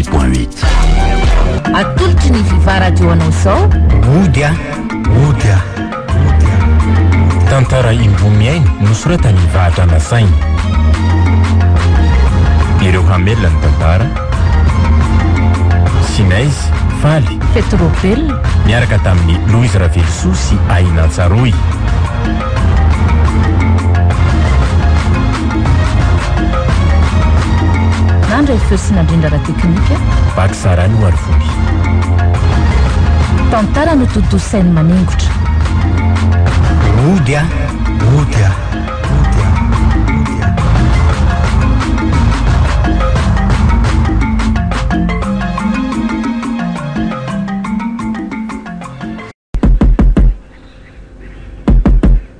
98.8. Atolotry ny Viva Radio anao izao. Mody ah! Mody ah! Mody ah! Tantara indroa miaina nosoratan'i Vahatra Nasaina. Ireo hamelona ny tantara. Sinaizy, Faly. Fety Robelina. Niaraka tamin'i Louise Ravelosoa sy Aina Tsaroy. Nandray feo sy nandrindra ara-teknika. Bac Sarah Noarivony. Tantara notontosain'i Maningotra. Mody ah! Mody ah! Mody ah! Mody ah!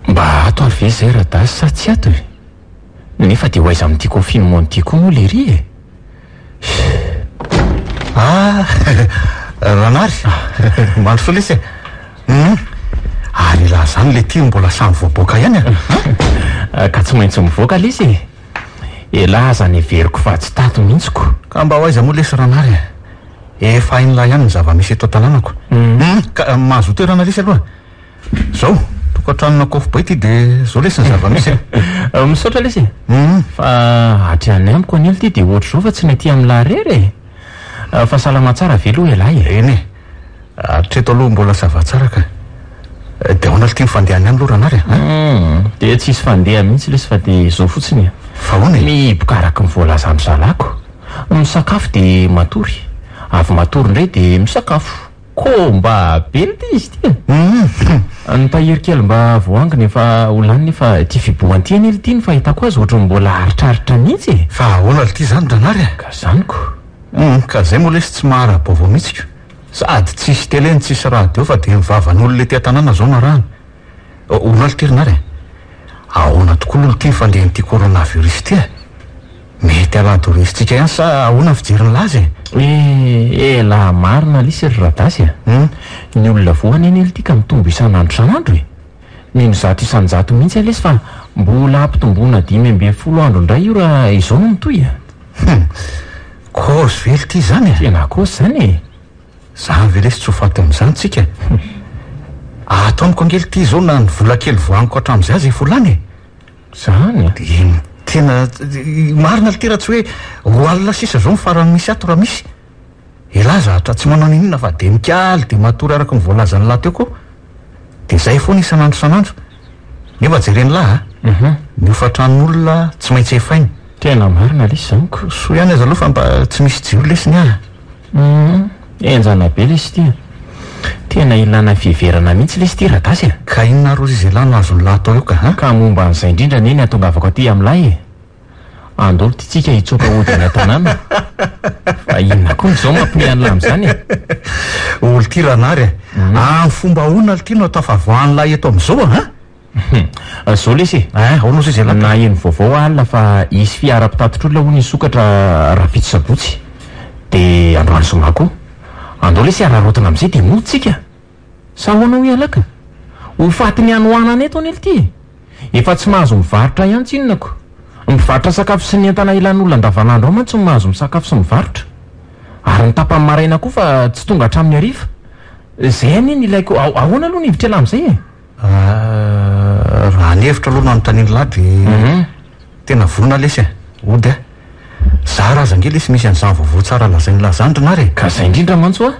Mba ato ary ve izay Radasy sa tsy ato e? Nefa dia ho aiza amin'ity confinement ity koa moa lery e? Ah! Ranary! Mandrosoa lesy e! Hum! Ary raha izany le ty mbola samy voaboaka ihany a! Ka tsy maintsy mivoaka lesy e! Elah aza neveriko fa tsy tato mihitsy ko! Ka mba ho aiza moa lesy Ranary e? Efa hain'lah ihany ny zava-misy eto an-tanànako. Hum! Ka mahazoa toerana lesy aloha. Zao, tokantranona kofbay ity dia zao lesy ny zava-misy e. Misaotra lesy e. Hum. Fa hatrany amiko anie ity dia ohatr'izao fa tsy ny aty amin'lah irery e. Fa salama tsara ve aloha ialahy e? Eny e. Hatreto aloha mbola ça va tsara ka. Dia ahoana ity ny fandehany any aloha Ranary a? Hum. Dia tsisy fandeha mihitsy lesy fa dia izao fotsiny e. Fa ahoana e? Mihiboka araka ny voalazan-dry zalahiko. Misakafo dia matory. Avy matory indray dia misakafo. Combat be ity izy ity e! Ny tahiry kely mba voaangona efa ho lany nefa ity fibohana ity anie ity ny fahitako azy ohatran'ny mbola aritraritra mihitsy e! Fa ahoana lty izany Ranary a? Ka izany ko! Hum, ka zay moa lesy tsy mahara-baovao mihitsy ko! Sady tsisy télé no tsisy radio fa dia ny vavan'olona ety an-tanàna zao no arahana. Hono lty Ranary a! Ahoana tokoa aloha lty ny fandehan'ity coronavirus ity a? Mety alady ho resintsika ihany sa ahoana ny fijerin'i Laza e? Eh, elah marina lesy ry Radasy a! Ny olona voa anie nely ty ka mitombo isan'andro isan'andro e! Mino 100% mihitsy aho lesy fa mbola hampitomboina 15 andro indray io raha izao no mitohy a! Hum! Kôzy ve lty izany e? Tena kôzy izany e! Zany ve lesy tsy ho faty amin'izany tsika e? Ato amiko ange lty izao na ny vola kely voahaniko hatramin'izay aza efa ho lany e! Zany a! Eny, tena marina lty raha tsy hoe roa alina sisa zao ny farany misy ato raha misy. Elah zatra tsy manao n'inona fa de mikaly de matory araka ny voalazan'lah teo koa. De zay foana isan'andro isan'andro. Nefa jeren'lah a! Ny hofan-tranon'olona tsy maintsy efaina. Tena marina lesy zany ko. Soa ihany aza aloha fa mba tsy misy jiro lesy ny ahy. Humm, henjana be lesy ity a! Tena ilana fiheverana mihitsy lesy ity Radasy a! Ka inona ary hozy izy elah no azon'lah atao eo ka a? Ka momba an'izay indrindra anie ny hatongavako aty amin'lah e! Andao ity tsika hitsoaka hody any an-tanàna. Fa inona koa izao mampiomehy an'lah amin'izany e? Olo ty Ranary a! Amin'ny fomba ahoana lty no atafavoahan'lah eto amin'izao a? Zao lesy e! Ein, ahoana ozy izy elah? Naheno vaovao aho alina fa hisy fiara mpitatitr'olona hono hisokatra rahampitso sabotsy. Dia androany zoma koa. Andao lesy hararaotina amin'izay dia mody tsika. Sa ahoana hoy ialahy ka? Ho fatin'ny hanoanana eto anie lty e! Efa tsy mahazo mivarotra ihany tsinona ko. Mpivarotra sakafo sy ny entana ilan'olona andavanandro ao mantsy no mahazo misakafo sy mivarotra. Ary ny tapany maraina koa fa tsy tonga hatramin'ny hariva. Izay anie no ilaiko. Ahoana aloha ny hevitr'ialahy amin'izay e? Raha ny hevitra aloha no anontanian'lah dia tena vonona lesy e! Hody a! Zara aza ange lesy misy an'izany vaovao tsara lazain'lah zany ry Nary e! Ka zay indrindra mantsy hoa!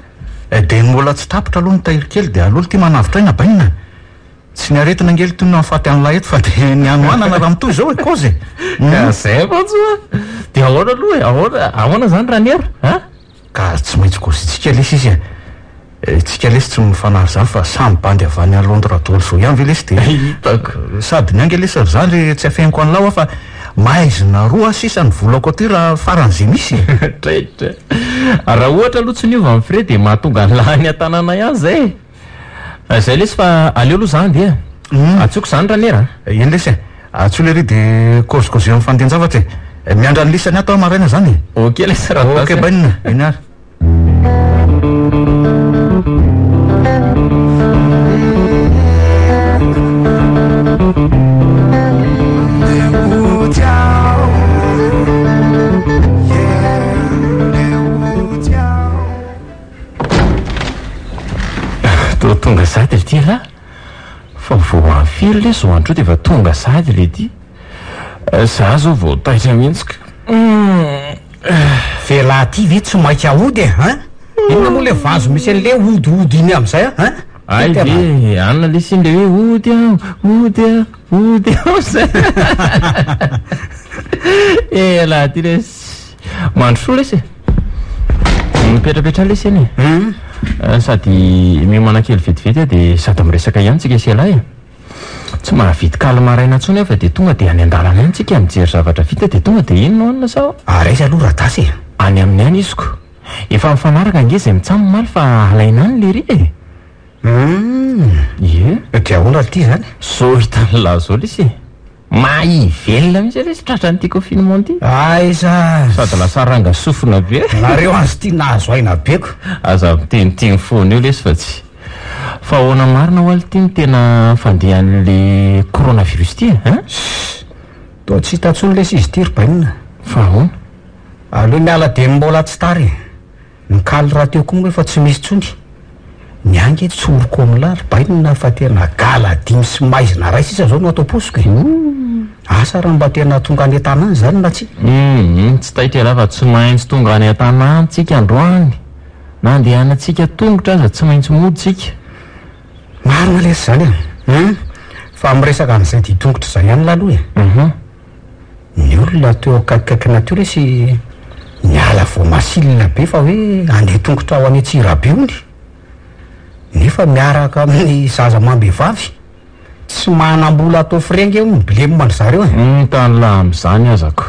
Dia ny mbola tsy tapitra aloha ny tahiry kely dia aleo lty manavotra aina bainina e! Tsy ny aretina ange lty no hahafaty an'lah eto fa dia ny hanoanana raha mitohy izao e! Kozy e! Ka zay mantsy hoa! Dia ahoana aloha e? Ahoana ahoana zany Ranera a? Ka tsy maintsy kôzintsika lesy izy e! Tsika lesy tsy mifanary zany fa samy bandy avy any Londres daholo zao ihany ve lesy de Hitako. Sady ny ange lesy ry za le tsy afeniko an'lah hoa fa maizina roa sisa ny volako aty raha faran'izay misy e! Traitra. Raha ohatra aloha tsy niova ny frais dia mahatonga an'lah any an-tanàna ihany zay e! Zay lesy fa aleo aloha za handeha. Antsoiko zany Ranera a! Eny lesy e! Antsoy lery de kôzikôzio amin'ny fandehan-javatra e! Miandry an'i lisany ato aho maraina zany e! Ok lesy Radasy Ok bainina, eny ary. Tonga sahady ry ty elah! Fa vao amin'ny firy lesy zao andro io dia efa tonga sahady le ty? Za zao vao taitra mihitsy ka. Vela ty ve tsy maika hody e hein? Inona moa le vazo misy an'le hody hody iny amizay a hein? Hay ve, anona lesy iny le hoe hody aho, hody aho, hody aho zay. Elah ty lesy. Mandrosoa lesy e. Mipetrapetraha lesy eny e. Sady miomana kely vetivety aho dia sady miresaka ihany tsika sy ialahy e. Tsy mahavidy kaly maraina intsony aho fa dia tonga dia any an-dalana any tsika mijery zavatra vita dia tonga dia iny no hanina sa? Ary aiza aloha Radasy e? Any aminy any iziko. Efa mifanaraka ange izay mitsam omaly fa alaina any lery e! Humm! Ie. Dia ahoana ry ty izany? Zao hitan'i lahy zao lesy e! Mahay velona mihitsy lesy tratran'ity confinement ity. Aiza! Sady lasa ranga sofina be. Nareo azy ity nahazo aina be ko. Aza miteniteny foana eo lesy fa tsy. Fa ahoana marina ho'a lty no tena fandehan'le coronavirus ity e? Hein? Ssss! Toa tsy hita intsony lesy izy ity ry bainina. Fa ahoana? Aleo miala dieny mbola tsy tara e! Ny kaly rahateo koa moa efa tsy misy intsony. Ny ahy nge tsoriko amin'lah ry bainina fa tena gala dimy sy maizina ray sisa zao no ato am-paosiko e! Asa raha mba tena tonga any an-tanàna izany na tsia. Hum, tsy taitra ialahy fa tsy maintsy tonga any an-tanàna tsika androany. Na andehanantsika tongotra aza tsy maintsy mody tsika. Marina lesy izany e! Hum, fa miresaka an'izay dian-tongotra izay ihany lah aloha e! Hum. Ny olona teo akaikikaikina teo lesy niala vao masilina be fa hoe handeha tongotra ho any Antsirabe hony. Nefa miaraka amin'ny zaza amam-behivavy. Tsy manam-bola atao frais ange hono ny blem-ndry zareo e. Hum, tany lahy amin'izany aza ko.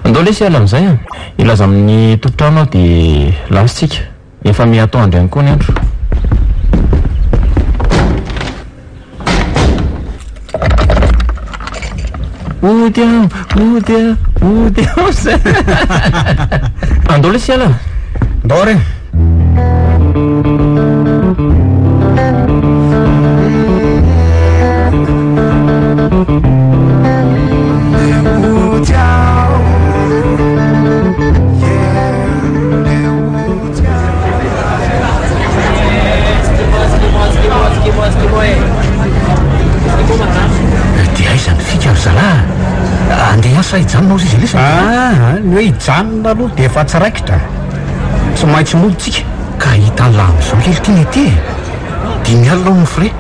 Andao lesy hiala amin'izay an. Hilaza amin'ny tompon-trano aho dia lasa tsika. Efa miha atoandro ihany koa ny andro. Hody aho, hody aho, hody aho. Andao lesy hiala. Ndao re. Dia aiza ny fika ry zalahy a? Andeha hiasa hijanona hozy izy Elisa? Ah, ny hoe hijanona aloha dia efa tsy raikitra. Tsy maintsy mody tsika. Ka hitan'lah amin'izao kely ity ny aty e! Dimy alina hono ny frais.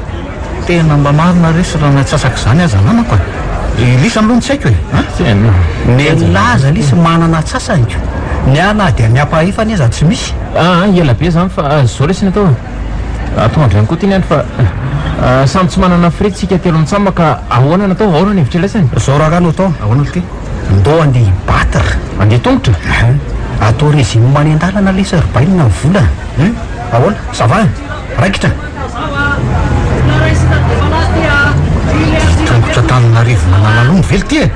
Tena mba marina resy raha ny atsasak'izany aza ananako e! Elisa aloha no tsy haiko e! An? Tena. Nenilaza lesy manana atsasany ko! Ny ahy na dia ny ampahefany aza tsy misy. Aa ela be zany fa zao lesy ny atao e! Atoandro ihany koa ty ny andro fa samy tsy manana frais tsika telo mitsam ka ahoana no atao? Ahoana ny hevitra ilaisany? Zao rangah no atao. Ahoana lty? Ndao andeha hi-battre. Andeha tongotra? An! Atao régime any an-dalana lesy ry bainina ny vola an! Ahoana? Ça va? Raikitra? Tongotra Antananarivo Analalomby ve lty e?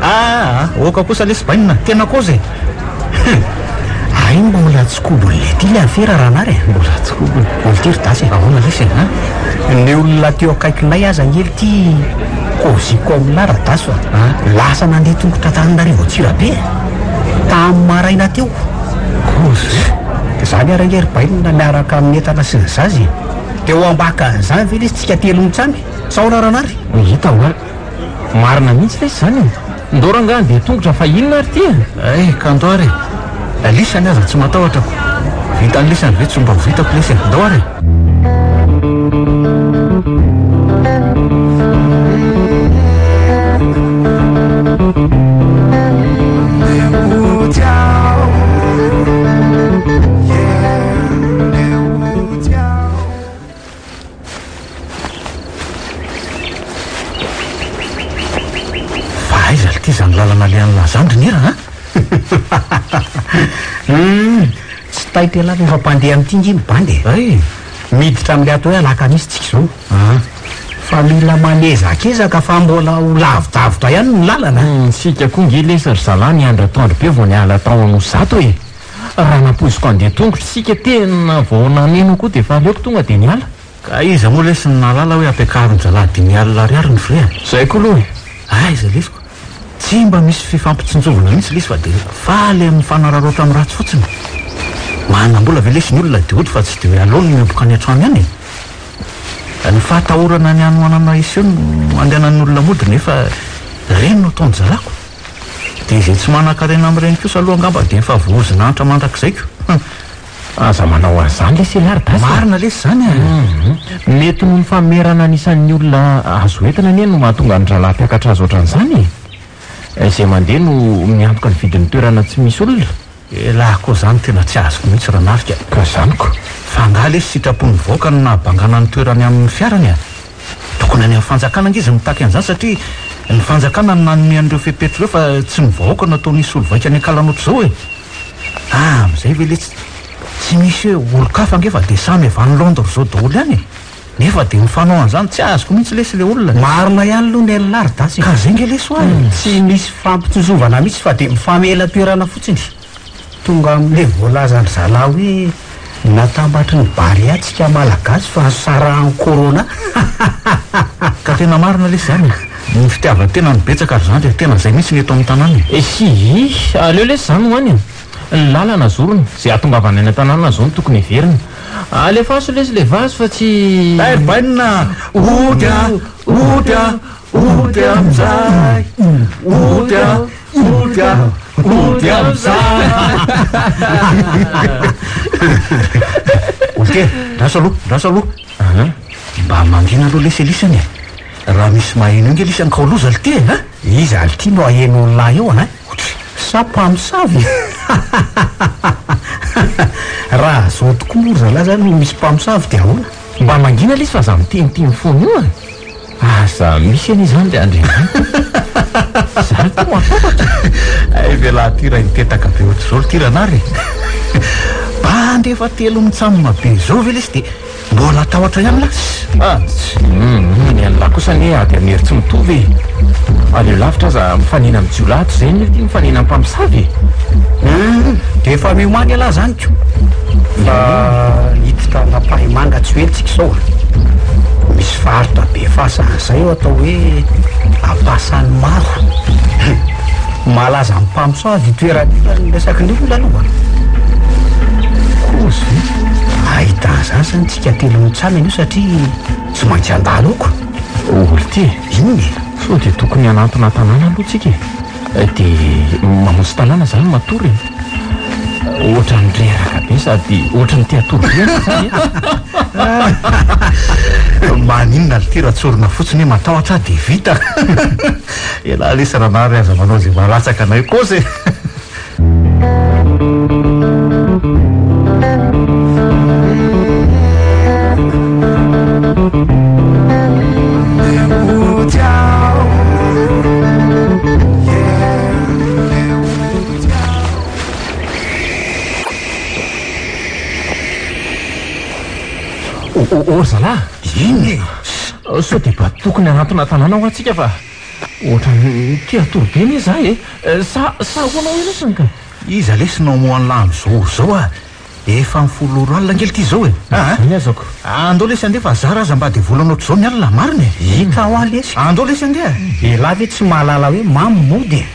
Aa oka kosa lesy bainina, tena kozy e! Hay mbola tsy kobon'ny lety ilay afera Ranary e! Mbola tsy kobony. Mbola ity ry Dasy e! Ahoana lesy e? An? Ny olona teo akaikinay aza ange lty kôziko aminà Radaso a! Lasa nandeha tongotra Antananarivo Antsirabe e! Tamin'ny maraina teo. Kôzy? Izany ary ange ry Bainina miaraka amin'ny entana sy ny zaza e! Dia ho ambakan'izany ve lesy tsika telo mitsamy? Sa ahoana Ranary? Hita hoa. Marina mihitsy lesy izany e! Ndao rangaha andeha tongotra fa inona ary ity e? Eh, ka ndao ary e! Lisany aza tsy matahotra ko! Vitan'i lisany ve tsy mba ho vitako lesy e! Ndao ary e! Fa aiza lty izany lalana alehan'i Lazandry nera a? Humm, tsy taitra ialahy rehefa mpandeha amin'ity nge ny bandy e. Hay! Miditra amin'ilay atao hoe alakamisy tsika izao. Aa. Fa mila manezakezaka fa mbola ho lavidavitra ihany ny lalana. Humm, isika koa nge lesy ry zalahy niandry atoandro be vao niala tao Anosizato e. Raha nampoiziko handeha tongotra isika tena vao naneno koa dia efa aleoko tonga dia niala. Ka iza moa lesy no nahalala hoe ampiakarin-dralahy dimy alina ariary ny frais a? Zay koa aloha e! Aiza lesy ko! Tsy mba misy fifampitsinjovana mihitsy lesy fa dia faly amin'ny fanararaotra amin'ny ratsy fotsiny. Manam-bola ve lesy ny olona de hody fa tsy de hoe aleony mihoboka any an-trano ihany e? Ny fahatahorana ny hanoanana hiseho no andehanan'ny olona mody nefa ireny no ataon-dry zalako. De izay tsy manan-karena amin'ireny kosa aloha angamba de efa voaozona hantra mandrakizay ko. Hum. Aza manao an'izany lesy ialahy ry Dasy a! Marina lesy izany a! Mety noho ny famerana ny isan'ny olona azo entina anie no mahatonga ny rahalahy mpiakatra azy ohatran'izany e! Izay mandeha no miantoka ny vidin'ny toerana tsy misy olona. Elah koa zany tena tsy azoko mihitsy Ranarika. Ka zany ko. Fa angaha lesy sitrapon'ny vahoaka no nahabangana ny toerany amin'ny fiarany a? Tokony any amin'ny fanjakana ange izy mitaky an'izany satria ny fanjakana no nanome an'ireo fepetra ireo fa tsy ny vahoaka no atao nisy solovaika any an-kalana ohatr'izao e! Ah amin'izay ve letsy tsy misy hoe olon-kafa ange fa dia samy avy any Londres izao daholo ihany e! Nefa dia mifanao an'izany, tsy azoko mihitsy lesy le olona. Marina ihany aloha ny an'lah ry Dasy e. Ka zay nge lesy hoa e. Tsy misy fampitsonjovana mihitsy fa dia mifamela toerana fotsiny. Tonga amin'ilay voalazan-dry zalahy hoe natambatry ny Barea tsika Malagasy fa sarahan'ny Corona. Ka tena marina lesy zany e. Ny fitiavan-tena no betsaka ry zandry e. Tena zay mihitsy ny eto amin'ny tanàna e. Hihi, aleo lesy zany ho any e. Ny lalana zorony, izay hahatongavana any an-tanàna zao no tokony heverina. Alefaso lesy le vazo fa tsy. Ry bainina! Ody a! Ody a! Ody amin'izay! Ody a! Ody a! Ody amin'izay! Ok, ndraso aloha, ndraso aloha. Mba mangina aloha lesy elisany e. Raha misy maheno eo nge lisany ka ho loza lty e, a! Iza lty no aheno an'lah eo an? Sa mpamosavy? Raha zao tokoa moa ry zalahy zany no misy mpamosavy dia ahoana? Mba mangina lesy fa aza miteniteny foana eo e! Aza misy anie izany ry Andriamanitra! Za toa matahotra! Hay ve lahy ty raha hitetaka be ohatr'izao ry ty Ranary e! Bandy efa telo mitsamina be izao ve lesy dia mbola tahotra ihany lahy? Ah! Humm, ny an'lah kosa anie ady amin'ny hery tsy mitovy e! Aleo lavitra aza mifanena amin'ny jiolahy toy izay anie ity mifanena amin'ny mpamosavy e! Humm, dia efa miomàna ialahy izany ko! Fa hiditra an'Ampahimanga tsy ho ela tsika izao a! Misy faritra be fasana izay eo atao hoe Ampasanimaro. Malaza amin'ny mpamosavy io toerana io raha ny resaky ny olona aloha. Kozy ve? Ahitana izany zany tsika telo mitsam anio satria tsy maintsy handalo ao ko. Olty e! Inona e? Sao dia tokony hanantona tanàna aloha tsika e? Dia mamonjy tanàna zany matory e! Ohatran'ny reraka be sady ohatran'ny te hatory be aza zany e! Maninona ry ty raha tsorina fotsiny hoe matahotra aho dia vita. Elah lesy Ranary aza manao izay mahalatsaka anay kosa e! Ô zalahy! Inona e? Sao dia mba tokony hanantona tanàna hoa tsika fa ohatran'ny te hatory be anie za e! Sa sa ahoana hoy lesy ka? Iza lesy no hamoha an'lah amin'izao ora izao a? Efa amin'ny folo ora alina ange lty izao e! Aa! Izany azako. Andao lesy andeha fa zara aza mba devoly anao ohatr'izao ny alina, marina e! Hita hoa lesy. Andao lesy andeha e! Elah ve tsy mahalala hoe mamy mody e?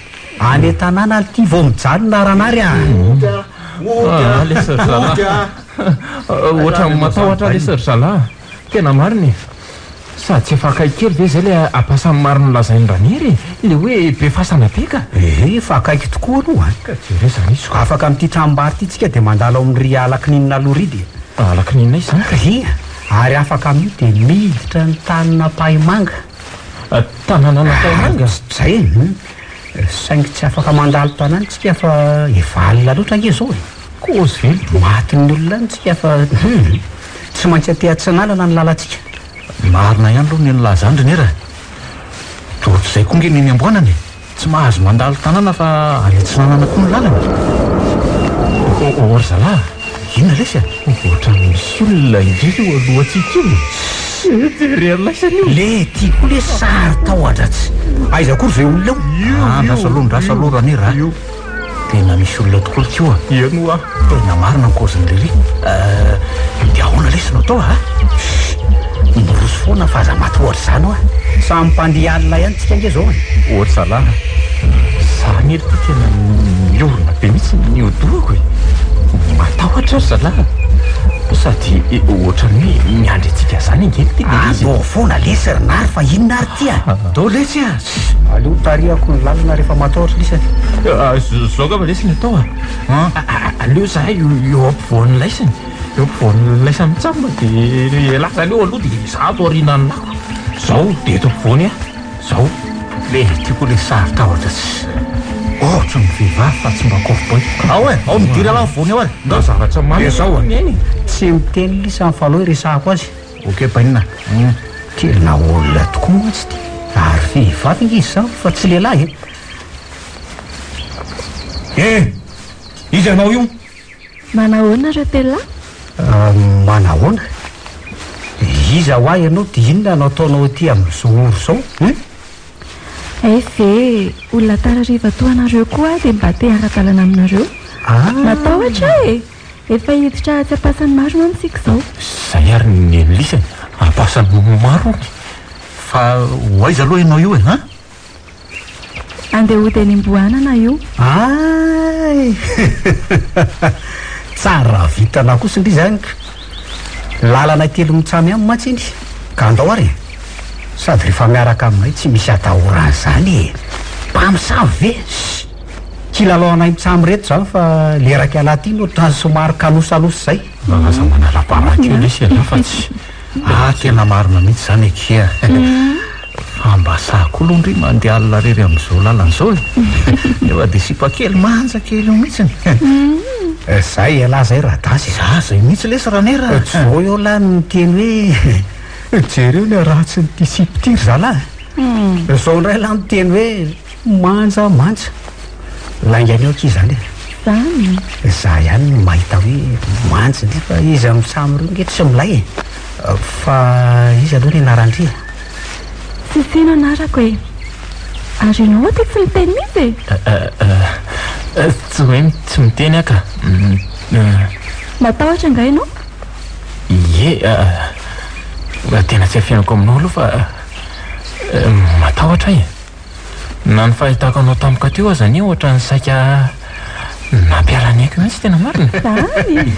Any an-tanàna lty vao mijanona Ranary a! Mody a! Mody a! Lesy ry Mody zalahy. a! Ohatran'ny matahotra aho lesy ry zalahy. Tena marina e! Sady tsy efa akaiky kely ve izay ilay ampasan'ny maro nolazain'i Raniry e? Ilay hoe be fasana be ka! Ehe, efa akaiky tokoa aloha an! Ka jereo izany izy ko! Afaka amin'ity tranom-bary ity tsika dia mandalo ao amin'ny ry Alakininina aloha ry dia. Alakininina iza izany ka? Ia, ary afaka amin'io dia miditra ny tanin'Ampahimanga. Tanànan'Ampahimanga? Izay e! Saingy tsy afaka mandalo tanàna tsika fa efa alina loatra ange izao e! Kozy ve ity? Matin'ny olona any tsika fa hum! Tsy maintsy aty atsinanana ny lalantsika. Marina ihany aloha ny nilaza andry nera. Toa ohatr'izay koa nge ny eny Amboanana e! Tsy mahazo mandalo tanàna fa any atsinanana koa ny lalana. Ô ry zalahy a! Inona lesy a? Ohatran'ny misy olona nge io alohantsika io e! Jereo laisany io! Le ty koa lesy sary tahotra tsy. Aiza akory izay olona io? Andraso aloha, andraso aloha Ranera a! Tena misy olona tokoa ry ko a! Eny hoa! Tena marina ny kaozin'i Riri. Euh, dia ahoana lesy no atao a? Chut! Miroso foana fa aza maty ohatr'izany hoa! Samy mpandihy alina ihany tsika ange izao e! Ô ry zalahy a! Za anie ry ty tena miorina be mihitsy ny hodi-dohako e! Matahotra ry zalahy. Sady ohatran'ny hoe miandry antsika zany ange ny tena izy. Andao foana lesy ry Nary fa inona ary ty a? Ndao lesy a! Aleo tarihako ny lalana rehefa matahotra lisany. Zao angamba lesy ny atao a. Aleo zahay eo ampovoan'ny laisany. Eo ampovoan'ny laisany mitsam dia lasa aleo aloha dia za ato aorianan'ny lako. Zao dia eto ampovoany aho. Zao. Le tiako le sary tahotra tsy ohatry ny vehivavy fa tsy mba cowboy. Ao e, ao midira aloha afovoany eo ary. Ndao zavatra mamy Dia zao a. ny ainy. Tsy miteny lisany fa aleo iresahako azy. Ok bainina. Tena olona tokoa mantsy ty. Ary vehivavy ange izy izany fa tsy lehilahy e. Eh! Iza ianao io? Manahoana ireo telolahy? Manahoana? Iza hoa ianao dia inona no ataonao aty amin'izao ora izao hein? Hay ve, olona tara hariva toa anareo koa aho dia mba te hiara-dalana aminareo. Matahotra aho e! Efa hiditra atsy am-pasan'ny maro mantsy isika izao. Izay ary ny an'lisany, am-pasan'ny maro hono. Fa ho aiza aloha ianao io e, hein? Andeha hody eny Amboanana io. Ay! Tsara vintana kosa ndry zany ka. Lalana kely mitsamy aminy mantsy iny ka andao ary e. Sady rehefa miaraka aminay tsy misy atahorana izany e. Mpamosavy ve? Ssy! Kilalao anay mitsamy ireto izany fa le iraika lahy ity no ohatran'ny somary kanosanosa izay. Aza manala baraka eo lesy ialahy fa tsy. Ah, tena marina mihitsy izany akia. Fa mba sahy koa aloha ndry mandeha alina irery amin'izao lalana izao e. Nefa dia sipa kely manja kely eo mihitsiny. Zay ialahy zay Radasy e. Za zay mihitsy lesy Ranera. Tsy vao eo lahy no niteny hoe jereo ny haratsin'ity sipa ity ry zalahy. Zao indray lahy miteny hoe manja manja. Laingany eo akia izany e. Zany? Za ihany no mahita hoe manja ndry fa izy amin'ny samy ireo nge tsy milay e. Fa iza aloha ny anaran-dry e? Sisy no anarako e. Ary ianao aty tsy miteny mihitsy e? Tsy hoe tsy miteny aho ka. Matahotra angaha ianao? Ie, tena tsy afeniko aminao aloha fa matahotra aho e. Na ny fahitako anao tampoka teo aza anie ohatran'ny saika nampiala ny aiko mihitsy tena marina. Zany?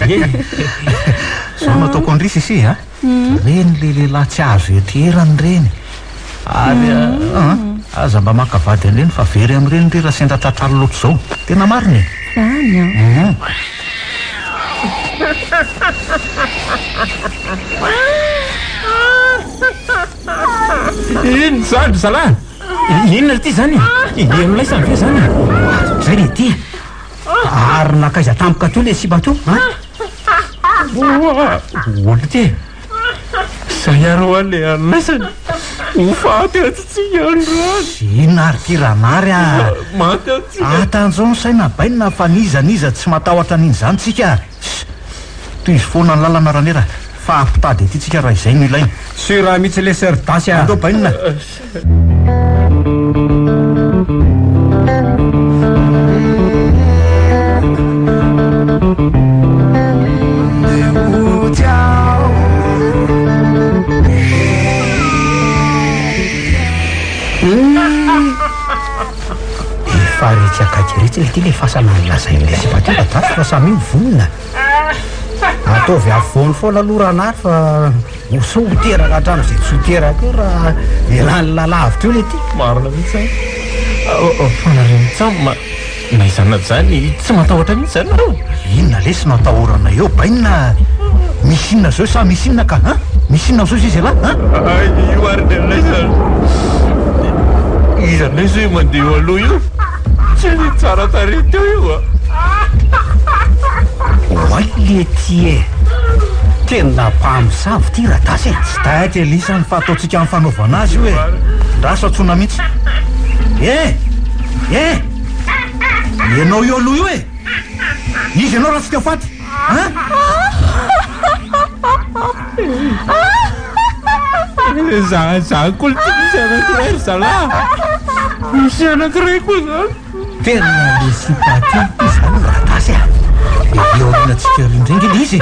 Ie. Zao no ataoko an-dry Sisy a. Reny le lehilahy tsy azo eterana ireny. Ary aza mba maka vady an'ireny fa very amin'ireny ry raha sendra tratra alina ohatr'izao. Tena marina e. Zany an. Inona izany ry zalahy? Inona ity izany e? Eny laisany ve izany e? Zay le ty. Ary nankaiza tampoka teo le sipa teo, an? Oa, olona ity e. Zay ary hoa le an'laisany. Ho faty antsika androany. Inona ary ity Ranary a? Maty antsika. Atanjao ny saina bainina fa n'iza n'iza tsy matahotra an'iny izany tsika. Tohizo foana ny lalana Ranera fa hampitady aty tsika raha izay no ilaina. Sûr mihitsy lesy ry Dasy a. Andao bainina. Efa retsy akaiky retsy le ty le fasana nolazain'ilay sipa teo Radasy fa samia mivonona. Ataovy afovoany foana aloha Ranary fa ho sao ho teraka hatramin'izay tsy ho teraka eo raha ialany lalavitra eo le ty. Marina mihitsy zany. Fa nareo mitsam na izany na izany tsy matahotra mihitsy zany nareo. Inona lesy no atahorana eo bainina? Misy inona zao sa misy inona ka an? Misy inona zao izy ialahy an? Ay, io ary ny anay zany. Iza indray zao io mandeha eo aloha io? Tsy ny tsara tarehy teo io a! Oay lety e! Tena mpamosavy ity Radasy e! Tsy taitra Elisa ny fahataontsika amin'ny fanaovana azy io e! Ndraso antsoina mihitsy. E! E! Ianao io aloha io e! Iza ianao raha tsy te ho faty? An? Za, za koa tsy misy anankiray ry zalahy. Misy anankiray koa zany. Tena le sipa ty ity zany Radasy a! Ery aorianantsika ery indray nge le izy e!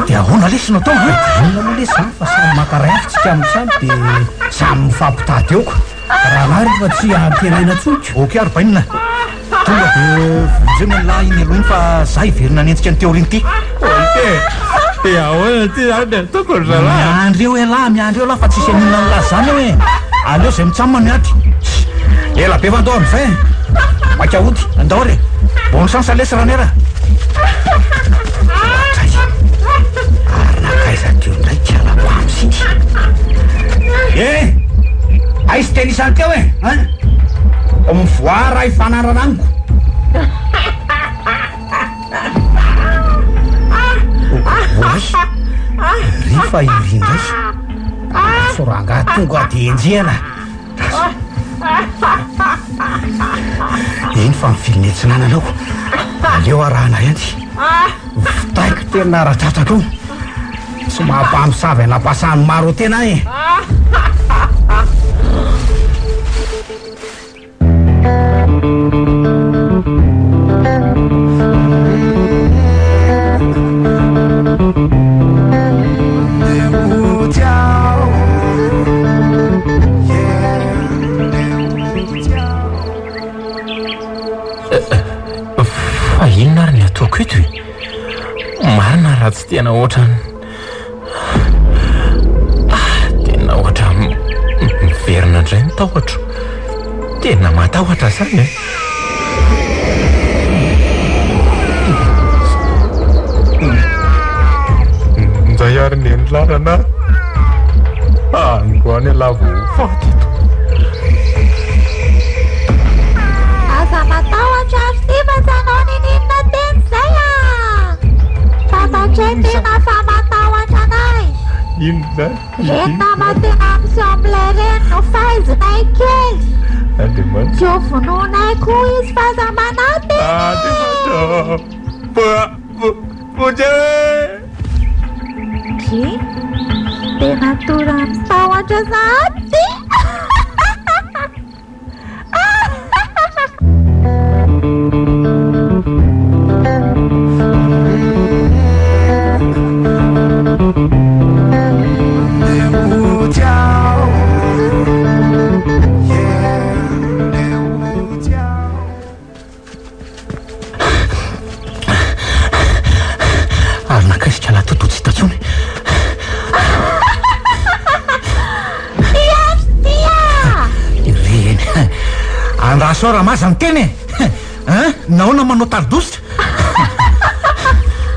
Dia ahoana lesy no atao an? Inona moa lesy zany fa samy maka ray avy tsika amin'izany dia samy mifampitady eo ka. Rahalahy rehefa tsy antenaina intsony ka. Ok ary bainina. Tonga de vonjeo ny an'lah iny aloha iny fa za hiverina hanenjika an'ity aoriana ity. Ok! De ahoana ty zany ny ataoko ry zalahy? Miandry eo elah, miandry eo elah fa tsisy haninona an'lah zany eo e! Aleo zay mitsam no miandry. Ela be fa ndao amizay e! Maika hody, andao re! Bonne chance lesy Ranera! Ohatray! Ary nankaiza teo indray ity alabams ity? Eh! Aiza teny isany teo e? Hein? Mivoaha raha hifanarana amiko. Oay! Ry fa iry indray. Raso rangahy tonga dia enjehina. Raso. Iny fa mivily niatsinanana ao. Aleo arahana ihany. Vitaiko tena ara-tratrako io. Tsy mampamosavy an'Ampasan'ny maro tena aho e. Fa inona ary ny ataoko eto e? Marina raha tsy tena ohatran'ny Ah, tena ohatran'ny miverina indray ny tahotro. Tena matahotra zany e. Njay ary neny lalana. Androany ialahy vao ho faty eto. Aza matahotra ry Siva tsy hanao ninininona teny zay a! Fantatray tena fa matahotra anay. Inona izany? Reny nama tena miseho amin'ilay reny no faizinay kely. Andriamanitra. Tsy ho vonoinay koa izy fa aza manahy tena e! Andriamanitra ô! Vonjeo e! Dry, tena toran'ny tahotra sahady! Ary nankaiza ikalahy teo toa tsy hita intsony. Tia ry tia! Ireny. Andraso ao Ramaza miteny e! Hein? Nahoana manao tari-dositra?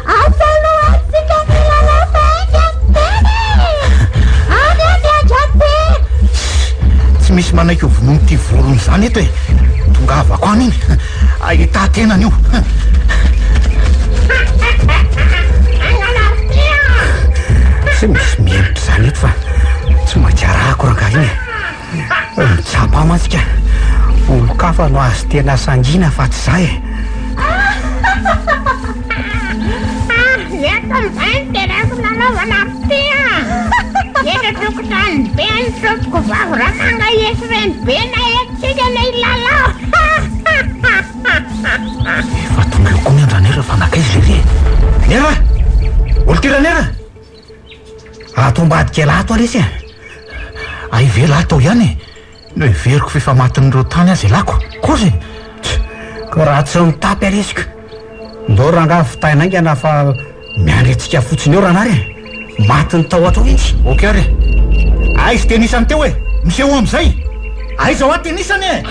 Asa aloha any tsika milalao fa ainga miteny e! Any aho miandry an-tena! Tsy misy manaiky ho vonoin'ity vorona izany eto e! Tongavako any iny. Ahità tenany io. Tsy misy mihemotra izany eto fa tsy maintsy arahako rangahy iny e. Mitsapa ahy mantsy ka. Olon-kafa no azo tena sangiana fa tsy za e. Eto amin'izay ny tenako nanaovana fitia. Eto an-tokotany be ny tompoko vavy Ramanga esy renibe na etsika na hilalao. Efa tonga eo koa ny andranera fa nankaiza lery e? Nera! Olo-ty Ranera! Ato ambadika elah ato lesy e! Hay ve lahy tao ihany e? Noheveriko f'efa matin'ireo tany aza elako. Kozy e! Tch! Ka raha tsy mitapy alesiko. Ndao rangahy vitaina haingana fa miandry antsika fotsiny eo Ranary e! Matin'ny tahotra ao izy. Ok ary e! Aiza tenisany teo e! Misehoa amin'izay! Aiza hoa tenisany e!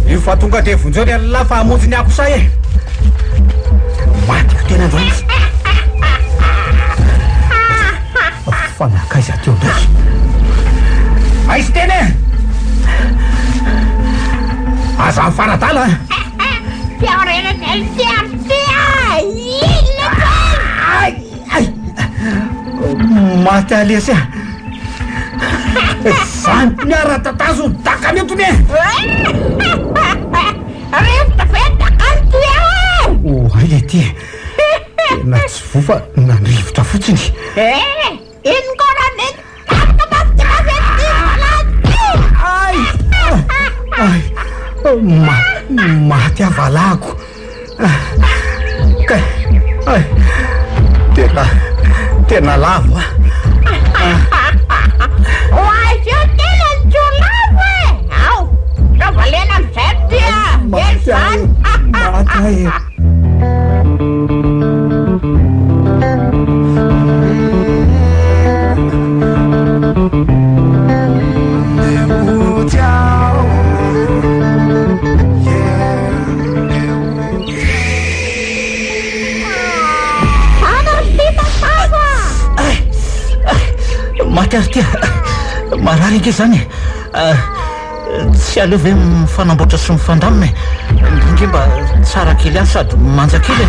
Io fa tonga dia vonjeo ry Allah fa hamonjy ny akosa e! Matiko tena androany izy. Fa nankaiza teo indray? Aiza tena e! Aza mifanadala a! Ay! Ay! Maty alesy a! Zany mpiara-tatazo ny dakany eto ne! Oh, hay le ty e! Tena tsy voa fa nandrivotra fotsiny. Ay! Ay! Maty aho valahako. Kay, ay, tena, tena lavo ah. Ho azy eo tena ny tsy ho lavo e! Ao, sao valena amin'izay ry ty a! Eny izany! Maty aho e! Maty ary ty marary ange zany e. Ah, Tsy aleo ve mifanamboatra sy mifandamina e? Ndry nge mba tsara kely ihany sady manja kely e!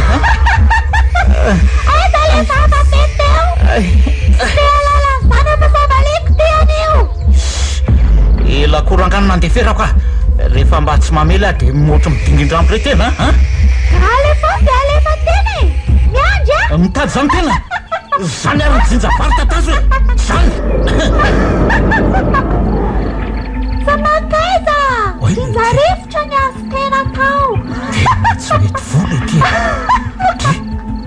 Aiza le vava be teo? Te halala an'izany aho fa vavaliko ty anio! Ela koa rangahy no nandeferako ah! Rehefa mba tsy mamely aho dia mihoatry midingin-drambo re tena an! Alefa dia alefa tena e! Miandry ah! Mitady izany tena! Zany ary mijinja vary tatazo e! Zany! Fa mankaiza? Jinja rivotra ny azo tena tao. Tena tsy mety vola ity e! Dry,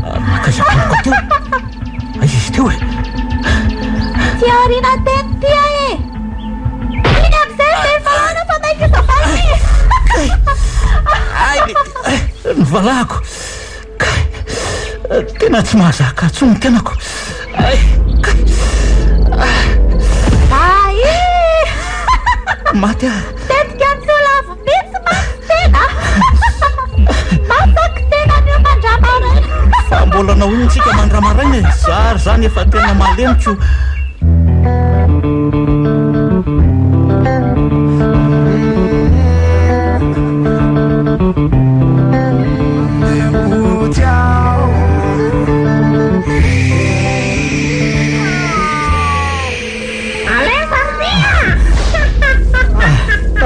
ary nankaiza tampoka teo? Aiza izy teo e? Ty aoriana teny ty aho e! Iny amin'izay ry Befalana fa maika soavaly e! Ay, ny valahako! Kay, tena tsy mahazaka intsony ny tenako. Ay, kay. Ay! Maty aho. Tetika tsy ho lavo mihitsy mantsy tena. Masaky tena anio mandramaraina. Fa mbola anao inona tsika mandramaraina e? Zary zany efa tena malemy ko.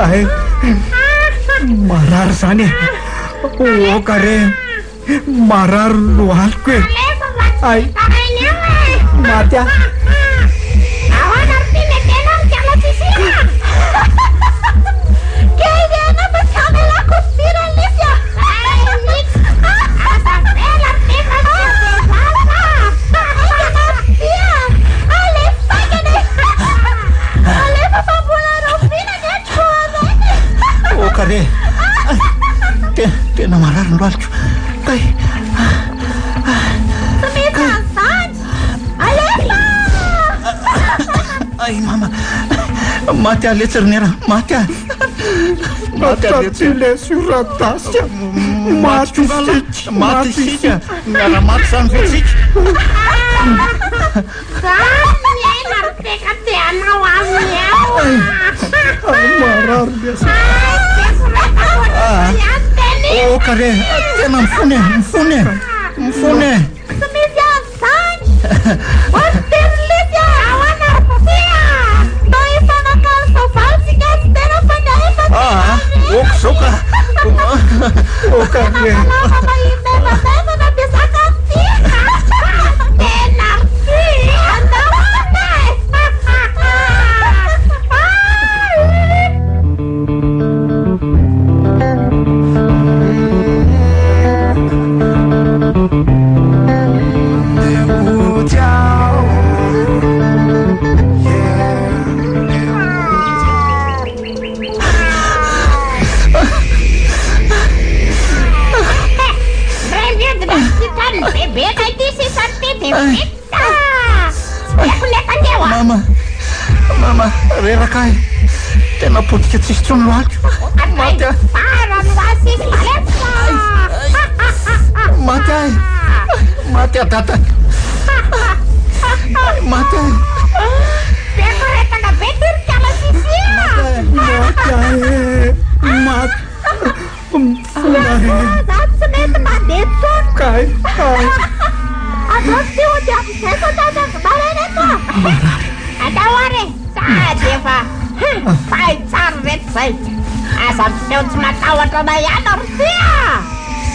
Ay, marary zany e. Oka re. Marary ny lohaliko e. Ay. Maty aho. Ahoana ry ty metenao mikala tsisy ina? Kely ianao fa tsy hamelako firy lesy a. Ay mihitsy. Aza avela ry ty fa tsy bevava. Aika maty a. Alefa faingana e. Alefa fa mbola rahoviana ny andro vao haraina e. Oka re. Tena, tena marary ny lohaliko. Kay. Tsy mety an'izany. Alefa! Ay mama. Maty aho letsy ry Nera, maty aho. Maty aho letsy. Aty lesy io Radasy a. Maty isika, maty isika. Miara-maty izany ve tsika? Zany ny aina ry teka te hanao aminy ao. Ay, marary lesy. Ay, be soratako ohatran'izay ihany teny. Oh, kare, tena mifona e, mifona e, mifona e. Tsy misy an'izany. Hoy teny lesy a. Ahoana ry ty a? Ndao hifanakalo soavaly tsika tsy tena fa ny ahy efa tsy Ah, ok zao ka. Oh, kare. Lava mahimevamevana dia sakafo ty. Tena ry ty. Andao e. Ndray miodina ity trano bebeka ity sisa ity dia vita. Tsy tiako ny teo a. Mama, mama, reraka ahy. Tena potika tsisy intsony lohaliko. Maty aho. Farany ho azy sisy alefa. Maty ahy. Maty aho dada. Maty ahy. Be koretana be ty ry kala sisi a. Maty aho e. Maty. Mifona e. Za tsy mety mandeha intsony. Kay, kay. Andao ty hody amin'izay fa sady andro maraina eto a. Andao ary e. Sady efa fay tsara reto zay. Aza miseho tsy matahotra anay ihany ry ty a.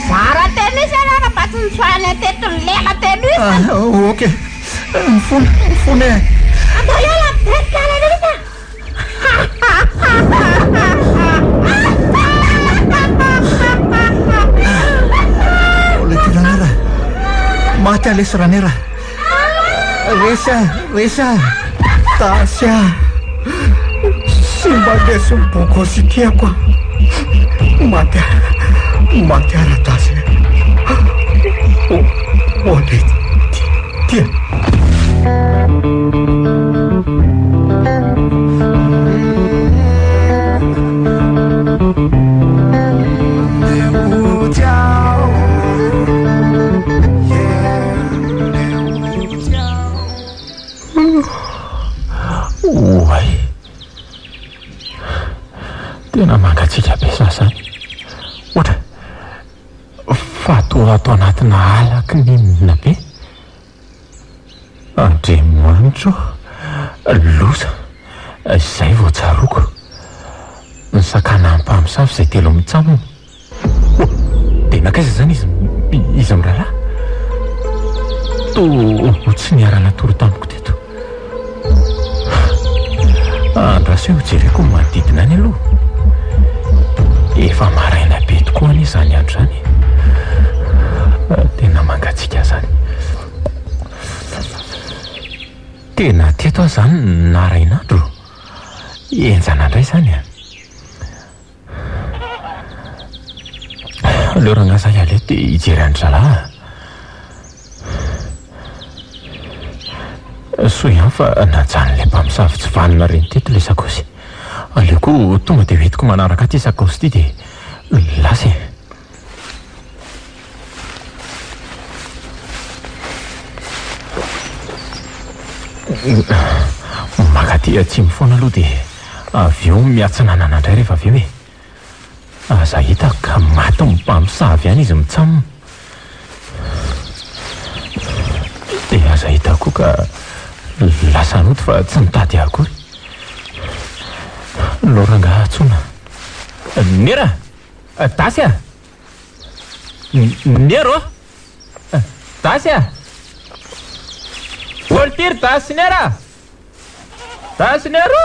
Zara tennis ianao raha mba tsy nitsoahana teto ny lela tennis. Ah, ok. Mifona, mifona e. Andao hiala amin'izay ry kala lesy a. Maty aho lesy Ranera. Resy aho, resy aho. Dasy aho. Simba lesy ny bogosy tiako a. Maty aho, maty aho Radasy. Oh, oh, le tia. Oay! Tena mangatsiaka be za zany. Ohatra, fa toa ato anatina ala kininina be. Andriamanitro ô! Loza! Izay vao tsaroako. Ny sakana mpamosavy izay telo mitsam. Oh! Dia nankaiza izany izy izy mirahalahy? Toa tsy niara-natory tamiko teto. Andraso eo jereko ny manodidina any aloha. Efa maraina be tokoa anie izany andro izany e. Tena mangatsiaka izany. Tena teto aho izany narain'andro. Henjana indray izany a. Aleo rangahy za hiala eto dia hijery an-dry zalahy a. Soa ihany fa najanon'ilay mpamosavy tsy vanona ireny teto ilay sakaosy. Aleoko tonga dia hoentiko manaraka ahy ity sakaosy ity dia lasa e. Maka aty atsimo foana aloha dia avy eo miatsinanana indray rehefa avy eo e. Aza hita ka maty mpamosavy ihany izy mitsam. Dia aza hita koa ka lasa nody fa tsy nitady ahy akory. Aleo rangahy antsoina. Nera! Dasy a! Nero a! Dasy a! Voltiry Dasy sy Nera! Dasy sy Nero!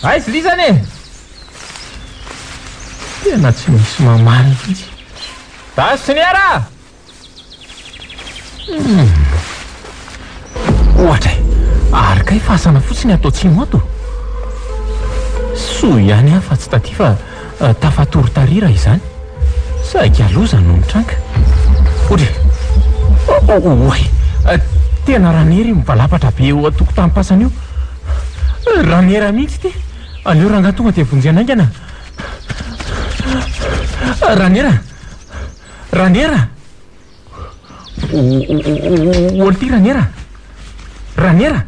Aiza lisany e! Tena tsy misy mamaly mihitsy. Dasy sy Nera! Humm. Ohatra e! Ary kay fasana fotsiny ato atsimo ato? Soa ihany aho fa tsy taty fa tafatory tary raha izany. Saika loza no nitranga. Ohatra e! Oay! Tena Ranery mivalapatra be eo an-tokotanim-pasana io. Ranera mihitsy ity. Aleo rangahy tonga dia vonjena haingana. Ranera! Ranera! Olo ty Ranera! Ranera!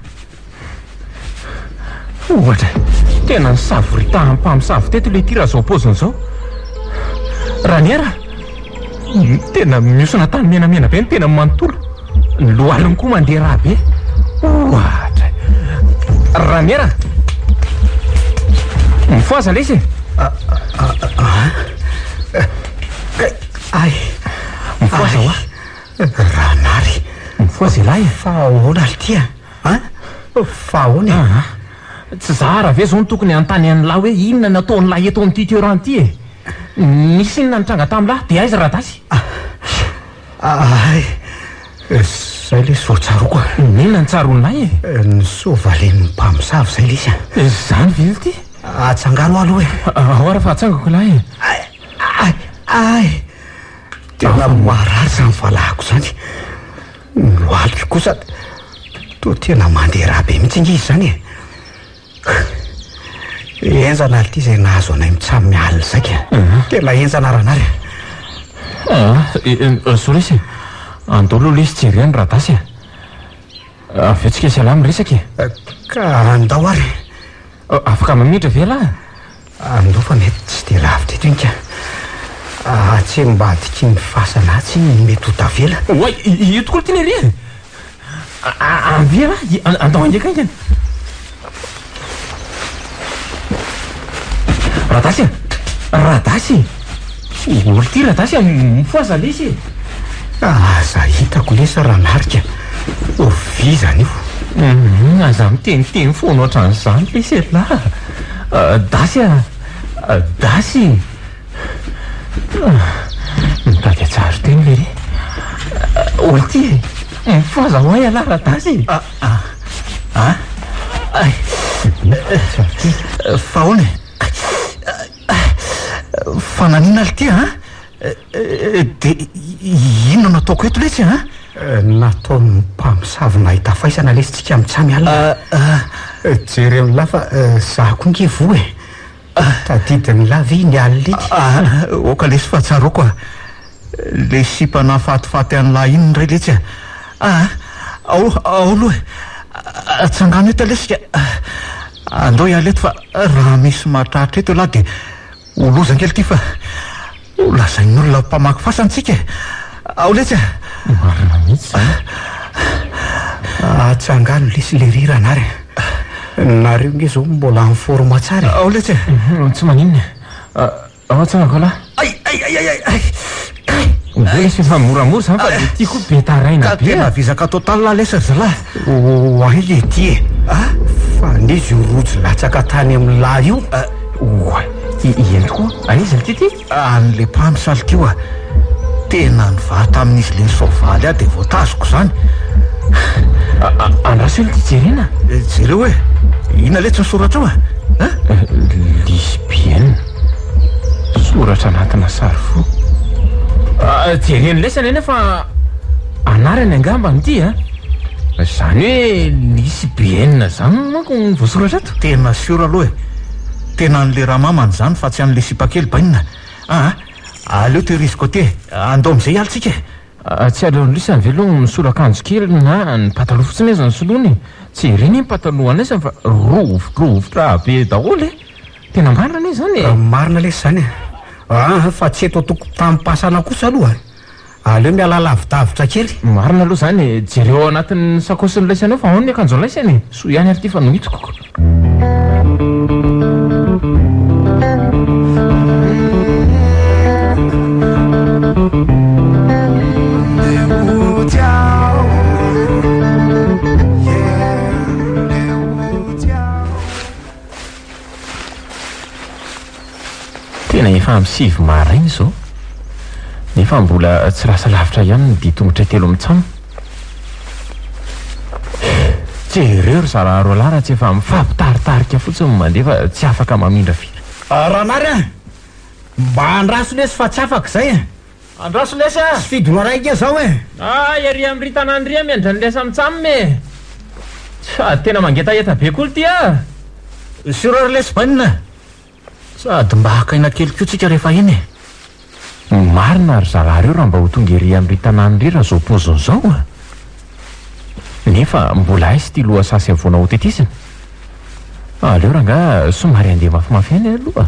Ohatra, tena nisavoritaham-pamosavy teto ilay ity raha izao paoziny izao. Ranera! Tena mihosona tany menamena be ny tena manontolo. Ny lohaliny koa mandeha rà be. Ohatra. Ranera! Mifohaza lesy e! Ay! Mifohaza hoa! Ranary! Mifohaza ialahy e! Fa ahoana ry ty a? An? Fa ahoana e? Aa! Tsy zara ve zao no tokony hanontany an'lah hoe inona no ataon'lah eto amin'ity toerana ity e? Nisy inona nitranga tamin'lah? Dia aiza Radasy? Ay! Zay lesy vao tsaroako a! Inona no tsaroan'lah e? Ny soavalin'ny mpamosavy zay lesy a! Zany ve ity? Atsangano aho aloha e! Ao ary fa atsangako ialahy e! Ay! Ay! Ay! Tena marary izany valahako izany. Ny lohaliko kosa toa tena mandeha rà be mihitsy ange izy izany e. Henjana ary ity izay nahazo anay mitsamy alina izay ka. Tena henjana Ranary a. Ah, zao lesy e. Andao aloha lesy jereo ny Radasy e. Avy eo tsika sy ialahy miresaka e. Ka andao ary. Afaka mamindra ve ialahy? Andao fa mety tsy dia lavitra eto iny ka. Atsy ambadiky ny fasana atsy iny mety ho tavela. Oay, io tokoa ity lery e! Avia raha, andao haingaka haingana. Radasy a! Radasy! Olo ity Radasy a, mifohaza lesy e! Aza hitako lesy Ranarika, vizana io. Hum, aza miteniteny foana ohatran'izany lesy elah. Dasy a! Dasy! Mitady hatsaro teny lery. Olo ty e! Mifohaza ho ahy ialahy Radasy e! Ah, ah, ah! Ay! Fa ahoana e? Fa naninona lty a? Dia inona no ataoko eto letsy a? Nataon'ny mpamosavy nahita faisana lesy tsika mitsamy alina. Jereo ny lahy fa za koa nge voa e! Tadidin'ny lahy ve iny alina iny? Aoka lesy fa tsaroako a! Le sipa nahafatifaty an'lah iny ndray letsy a! Ah! Ao, ao aloha e! Atsangano eto lesy ka! Andao hiala eto fa raha misy mahatratra eto ialahy dia ho loza kely ity fa ho lazain'ny olona mpamaky fasana tsika e! Ao letsy a! Marina mihitsy izany. Atsangano lesy le rirana ary e! Nareo nge zao mbola en forme tsara e! Ao letsy e! Tsy maninona e! Ao an-tsangako lahy. Ay ay ay ay ay kay. Mbola sy efa moramora izany fa le ty koa be taraina Ka be tena a. vizaka total lah lesy ry zalahy. Oay le ty e. Ah? Fa n'iza io rojo latsaka tany amin'ny lahy io? Oay, eny tokoa, aiza le ty ty? An'le mpamosavy ty oa. Tena nivaha tamin'izy le nisoavaly ahy dia voatazoko izany. Andraso aloha ity jerena. Jereo e! Inona letsy ny soratra ao a? Lesbienne. Soratra anatina sary fo. Jereny lesy anie fa anarany angamba ity a. Izany hoe lesbienne izany manko no voasoratra ato. Tena sûr aloha e! Tena an'le ramamany izany fa tsy an'le sipakely bainina. Aa! Aleo tehiriziko aty e! Andao amin'izay hiala tsika e! Tsy aleon'i lisany ve aloha misolo akanjo kely na ny pataloha fotsiny aza no soloiny e! Tsy ireny iny pataloha an'aisany fa rovitrovitrovitra be daholo e! Tena marina anie izany e! Marina lesy izany e! Aa fa tsy eto an-tokotanim-pasana kosa aloha e! Aleo miala lavidavitra kely. Marina aloha izany e! Jereo ao anatin'ny sakaosin'i laisany ao fa ao ny akanjon'i laisany e! Soa ihany ary ity fa nohitsiko. Tena efa amin'ny 9 maraina izao, nefa mbola tsy lasa lavitra ihany ny dian-tongotra telo mitsam. Jereo ry zalahy roalahy raha tsy efa mifampitaritarika fotsiny no mandeha fa tsy afaka mamindra firy. Ranary a! Mba andraso lesy fa tsy afaka izay e! Andraso lesy a! Tsy fidiny iray ange izao e! Hay ery amin'ry tanàna ry miandry an'i lesa mitsam e! Sady tena mangetaheta be koa ity a! Sur ry lesy bainina! Sady mba haka aina kely koa tsika rehefa iny e! Marina ry zalahy reo raha mba ho tonga ery amin'ry tanàna ry raha zao paoziny zao a! Nefa mbola aiza ity lohasaha sy havoana ho tetezina? Aleo rangaha somary handeha mafimafy ihany aloha.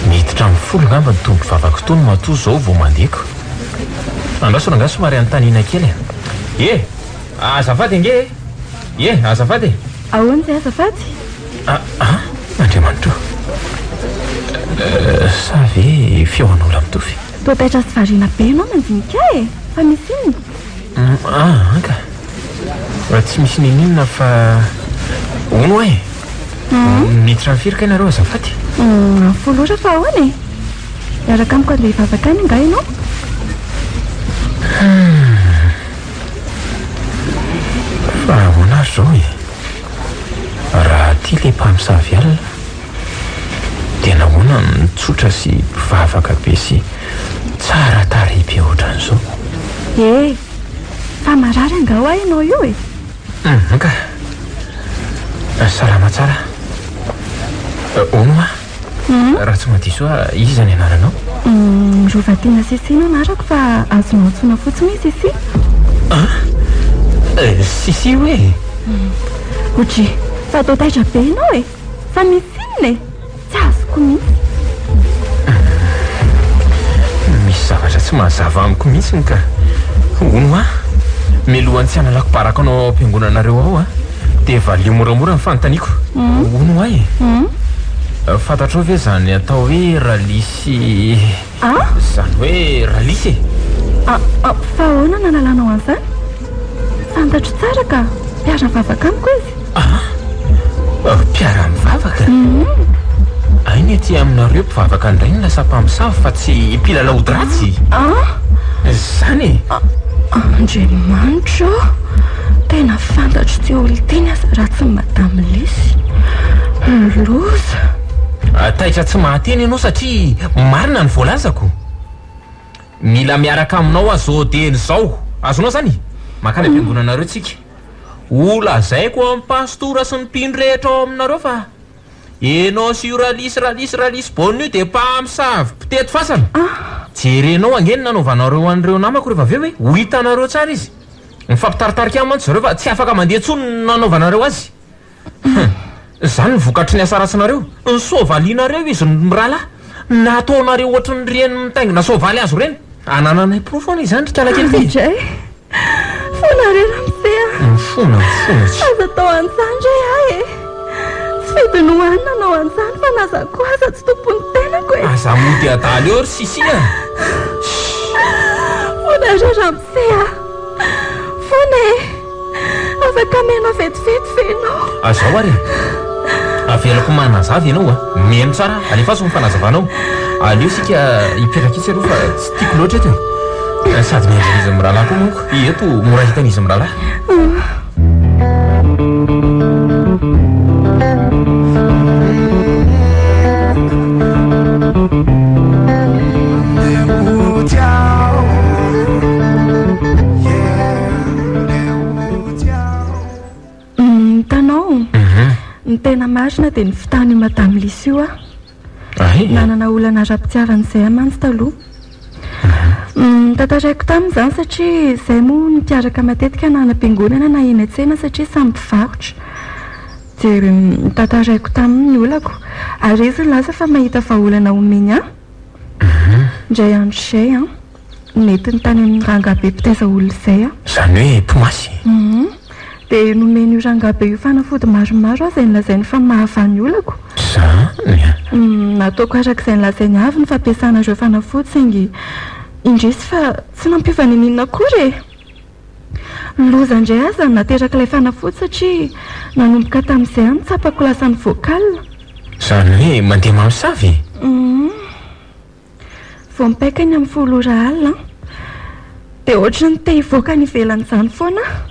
Miditra amin'ny folo angamba ny tompo vavako itony matoa izao vao mandeha ko. Andraso rangahy somary anontaniana kely e. E! Azafady ange e! E! Azafady e! Ahoana izay azafady? Ah! Ah! Andriamanitra o! Sa ve feo an'olona mitovy? Toa taitra sy variana be ianao mandinika ahy e! Fa misy inona? Ah! Anka! Tsy misy n'inon'inona fa hono hoa e! Miditra amin'ny firy kay nareo azafady? Amin'ny folo ora fa ahoana e? Hiaraka amiko handeha hivavaka any angaha ianao? Fa ahoana ary izao e? Raha aty ilay mpamosavy alina dia nahoana no tsotra sy mpivavaka be sy tsara tarehy be ohatran'izao? E! Fa marary angaha hoa ianao io e? Hum ka! Salama tsara. Hono hoa, raha tsy mahadiso ahy, iza ny anaranao? Rovatiana Sissi no anarako fa azonao antsoina fotsiny hoe Sissi. An? Sissi hoe? Odry, fa atao taitra be ianao e! Fa misy inona e? Tsy azoko mihitsy. Misy zavatra tsy mazava amiko mihitsiny ka. Hono hoa, mialohan'ny tsy hanalako baraka anao ao am-piangonanareo ao an, dia valio moramora ny fanontaniako. Hono hoa e, fantatrao ve izany atao hoe ralisy, izany hoe ralisy e? Ah, ah, fa ahoana no nanalanao an'izany? Fantatro tsara ka, mpiara-mivavaka amiko izy. Ah, mpiara-mivavaka? Hay ny aty aminareo mpivavaka indray no lasa mpamosavy fa tsy mpilalao ody ratsy? Ah! Izany e! Andriamanitra ô! Tena fantatro ity olona ity ny asa ratsin'i Madame Lisy. Loza! Taitra tsy mahateny ianao satria marina ny voalazako. Mila miaraka aminao aho zao dieny izao. Azonao izany? Mankany am-piangonanareo tsika. Ho lazaiko amin'ny pastora sy ny mpino rehetra ao aminareo fa enao sy io Ralisy Ralisy Ralisy Bonne io dia mpamosavy mpitety fasana. Jerenao ange ny nanaovanareo an'ireo namako rehefa avy eo e! Ho hitanareo tsara izy. Mifampitaritarika any mantsy zareo fa tsy afaka mandeha intsony ny nanaovanareo azy. Hum! Izany ny vokatry ny asa ratsinareo. Ny soavalinareo izy mirahalahy. Nataonareo ohatrin'ireny mitaingina soavaly azo ireny. Anananay porofo anie izany ry kalakely ity. Indray! Fona re ramose a! Mifona, mifona tsy. Aza atao an'izany re ahy e! Tsy fidiny hohanina hanao an'izany fa na za koa aza tsy tompon'ny tenako e! Aza mody adala eo ry Sissi a! Fona re ramose a! Fona e! Afaka mihaino vetivety ve ianao? Azao ary e! Avelako manazava ianao a! Mihaino tsara aho, alefaso ny fanazavanao. Aleo isika hipetraka etsy aloha fa tsy tiako loatra eto e! Sady miandry an'izy mirahalahy koa manko, eto mora hitan'izy mirahalahy. Hitanao, ny tena marina dia ny fitahan'io Madame Lisy io aho. Nanana olana ara-pitiavana izay aho mantsy taloha. Notantaraiko taminy izany satria izahay moa mpiaraka matetika na any am-piangonana na eny an-tsena satria samy mpivarotra. Dia notantaraiko taminy ny olako ary izy nilaza fa mahita vahaolana homeny ahy. Indray andro izay an. Nentiny tany amin'ny rangahy be mpitaiza olona izay aho. Izany hoe mpimasy? Hum. Dia nomen'io rangahy be io fanafody maromaro aho izay nolazainy fa mahavaha ny olako. Izany an! Hum, nataoko araka izay nolazainy avy ny fampiasana ireo fanafody saingy indrisy fa tsy nampiova n'inon'inona akory e! Loza indray aza no naterak'ilay fanafody satria nanomboka tamin'izay aho no tsapako lasa nivoaka alina. Izany hoe mandeha mamosavy e? Hum. Vao mipaika ny amin'ny folo ora alina an! Dia ohatran'ny te hivoaka any ivelany izany foana aho.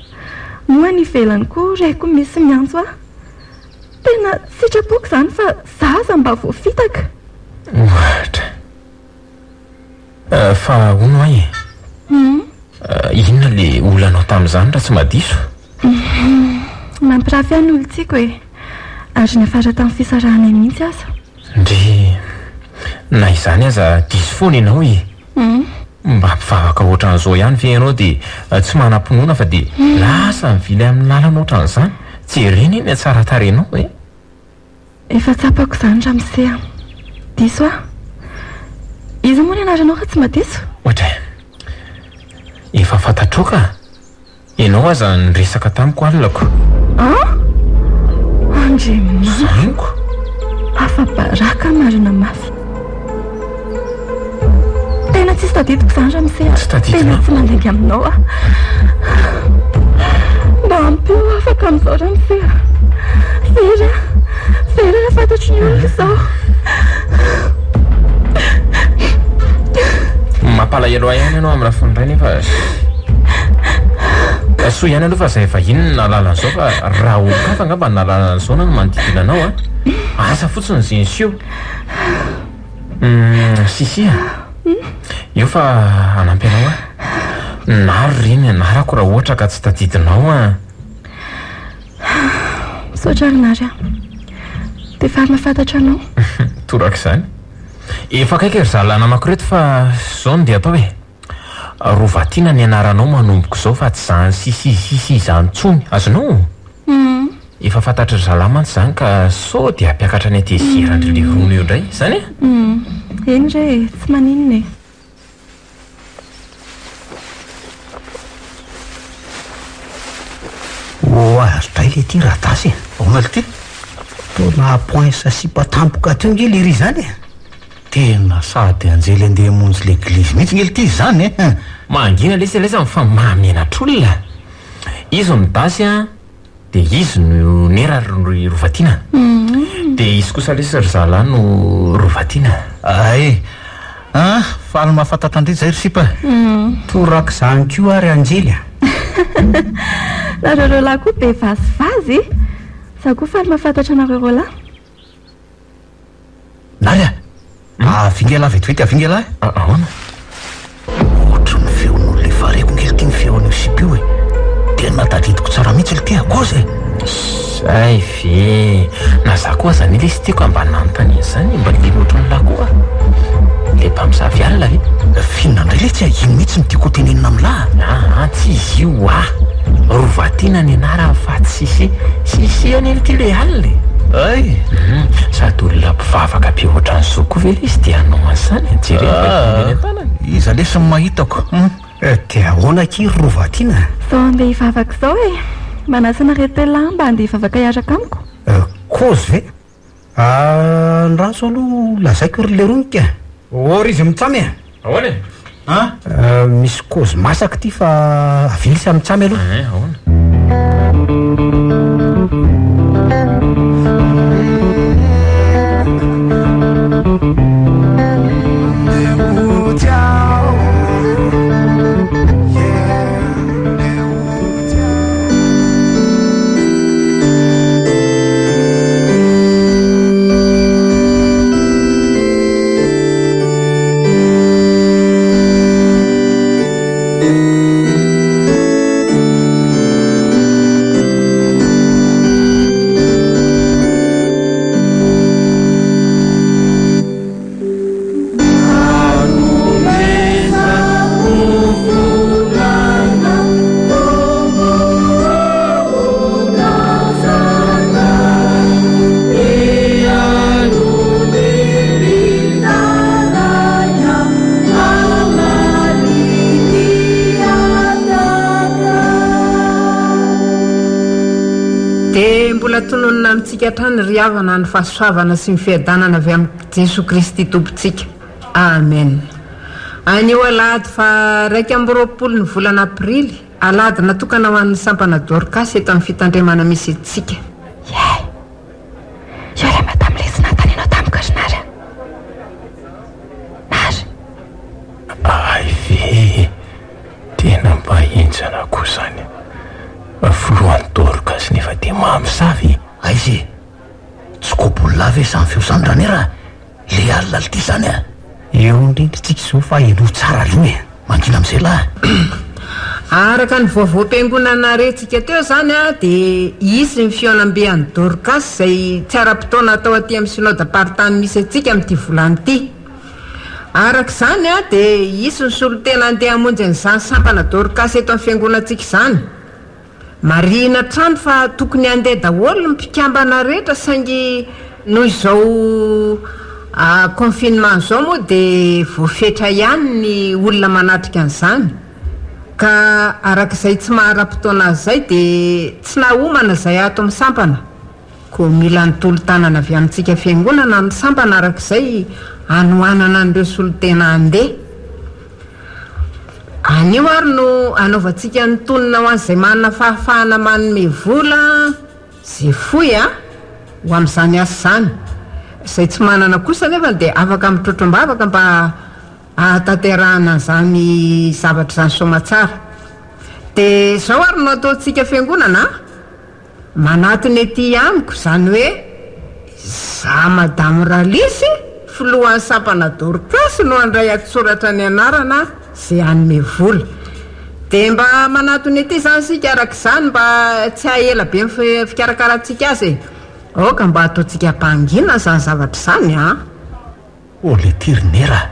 Moa any ivelany koa reko misy miantso ahy. Tena sitrapoko izany fa za aza mba voafitaka. Ohatra. Fa hono ahy e? Inona ilay olanao tamin'izany raha tsy mahadiso? Nampirafy ahy ny olon-tiako e! Ary niafara tamin'ny fisarahanay mihitsy aza. Ndry, na izany aza diso foana ianao e! Mba mpivavaka ohatran'izao ihany ve ianao dia tsy manam-pinoana fa dia lasa mivily amin'ny lalana ohatran'izany? Jerena anie ny hatsaran-tarehinao e! Efa tsapako izany ramose a! Diso aho. Iza moa ny anaranao raha tsy mba diso? Ohatra e! Efa fantatrao ka! Ianao aza niresaka tamiko alina ko. An! Andriamanitra! Zaniko! Afa-baraka marina mafy. Tena tsisy tadidiko izany ramose a! Tsy tadidinao? Tena tsy mandainga aminao aho. Mba ampio aho afaka amin'izao ramose a! Very aho! Very raha fantatry ny olona izao. Mampalahelo ahy ihany ianao amin'ny lafiny iray nefa soa ihany aloha fa izay vahiny no nahalala an'izao fa raha olon-kafa angamba no nahalala an'izao na ny manodidina anao an! Asa fotsiny izay niseho. Sissi a! Eo fa hanampy anao aho. Naro re ny anarako raha ohatra ka tsy tadidinao an! Misaotra ry Nary a! Dia faly mahafantatra anao. Torak'izany. Efa akaiky ry zalahy namako ireto fa izao no dia atao e! Rovatiana ny anaranao manomboka izao fa tsy izany sissi sissi izany intsony. Azonao? Efa fantatry ry zalahy mantsy izany ka sao dia hampiakatra ny hatezeran-dry leirony eo indray. Izany e? Eny re e! Tsy maninona e! Oa dray le ty Radasy e! Ahoana le ty? Toa nahapoinsa sipa tampoka teo nge lery izany e! Tena sady anjely andeha hamonjy leglizy mihitsy nge lty izany e! Mangina lesy lesy fa mahamenatr'olona. Izy no midasy an, de izy no nera ry Rovatiana. De izy kosa lesy ry zalahy no Rovatiana. Ay! An! Faly mahafantatra an-dry zay ry sipa e! Torak'izany koa ary Anjely a! Nareo roa lahy koa be vazivazy e! Za koa faly mahafantatra anareo roa lahy. Nary a! Avy ingahy lahy vetivety, avy ingahy lahy. Ahoana? Ohatry ny feon'olona efa reko nge ity ny feon'io sipa io e! Tena tadidiko tsara mihitsy lty a! Kozy e! Zay ve! Na za koa aza anie lesy tiako mba nanontany an'izany e, mba liana ohatran'ny lahy koa aho. Le mpamosavy alina ve? F'inona indray letsy a! Iny mihitsy no tiako ho tenenina amin'lah a! Aa tsy izy io oah! Rovatiana ny anarany fa tsy si si si anie ity le alina e! Hay! Hum, sady olona mpivavaka be ohatran'izao koa ve lesy dia hanao an'izany e? Jereo ny baiboly eny an-tanany. Iza lesy no mahitako hum. Dia ahoana akia ry Rovatiana? Zao andeha hivavaka izao e! Manasa anareo telo lahy mba handeha hivavaka hiaraka amiko. Kozy ve? Andraso aloha lazaiko ry leronika. Ô ry izy mitsamy a! Ahoana e? A! Misy kozy masaka ity fa avily sa mitsamy aloha. Eh, ahoana? Dia mbola tononina amintsika hatrany ry havana ny fahasoavana sy ny fiadanana avy amin'i Jesoa Kristy Tompontsika. Amen. Anio alahady faha 21 ny volana aprily, alahady natokana ho an'ny sampana Dorcas eto amin'ny fitandremana misy antsika. Ie! Io ilay madame ilay tsy nanontanianao tamiko ry Nary a! Nary! Hay ve e! Tena mba henjana koa izany filohan'ny Dorcas nefa dia mamosavy e! Aiza e! Tsy kobolona ve izany feo izany Ranera a! Le alina lty izany a! Eo indrindra tsika izao fa henoy tsara aloha e! Mangina amin'izay lahy a! Araka ny vaovaom-piangonana rentsika teo izany dia hisy ny fihaonambe an'i Dorcas izay tsy ara-potoana hatao aty amin'ny Synodam-paritany misy antsika amin'ity volana ity. Araka izany dia hisy ny solontena handeha hamonjy an'izany sampana Dorcas eto amin'ny fiangonantsika izany. Marihina hatrany fa tokony handeha daholo ny mpikambana rehetra saingy noho izao confinement izao moa dia voafetra ihany ny olona manatrika an'izany ka araka izay tsy maha ara-potoana azy izay dia tsy nahomana izay ato amin'ny sampana. Koa mila ny tolo-tanana avy amintsika fiangonana ny sampana araka izay hanohanana an'ireo solontena handeha. Anio ary no hanaovantsika ny tonona ho an'izay manana fahafahana manome vola izay foy ho amin'izany asa izany. Izay tsy manana kosa anefa dia afaka mitrotrom-bavaka mba hahatanterahana an'izany zavatra izany soamatsara. Dia izao ary no ataontsika fiangonana a! Manatona ety amiko, izany hoe izaho Madame Ralisy, filohan'ny sampana Dorcas no handray an-tsoratra ny anarana izay hanome vola. Dia mba manatona ety izany isika araka izany mba tsy hahela be ny fikarakarantsika azy e! Aoka mba hataontsika am-pahangina izany zavatra izany an! Oh letia ry nera a!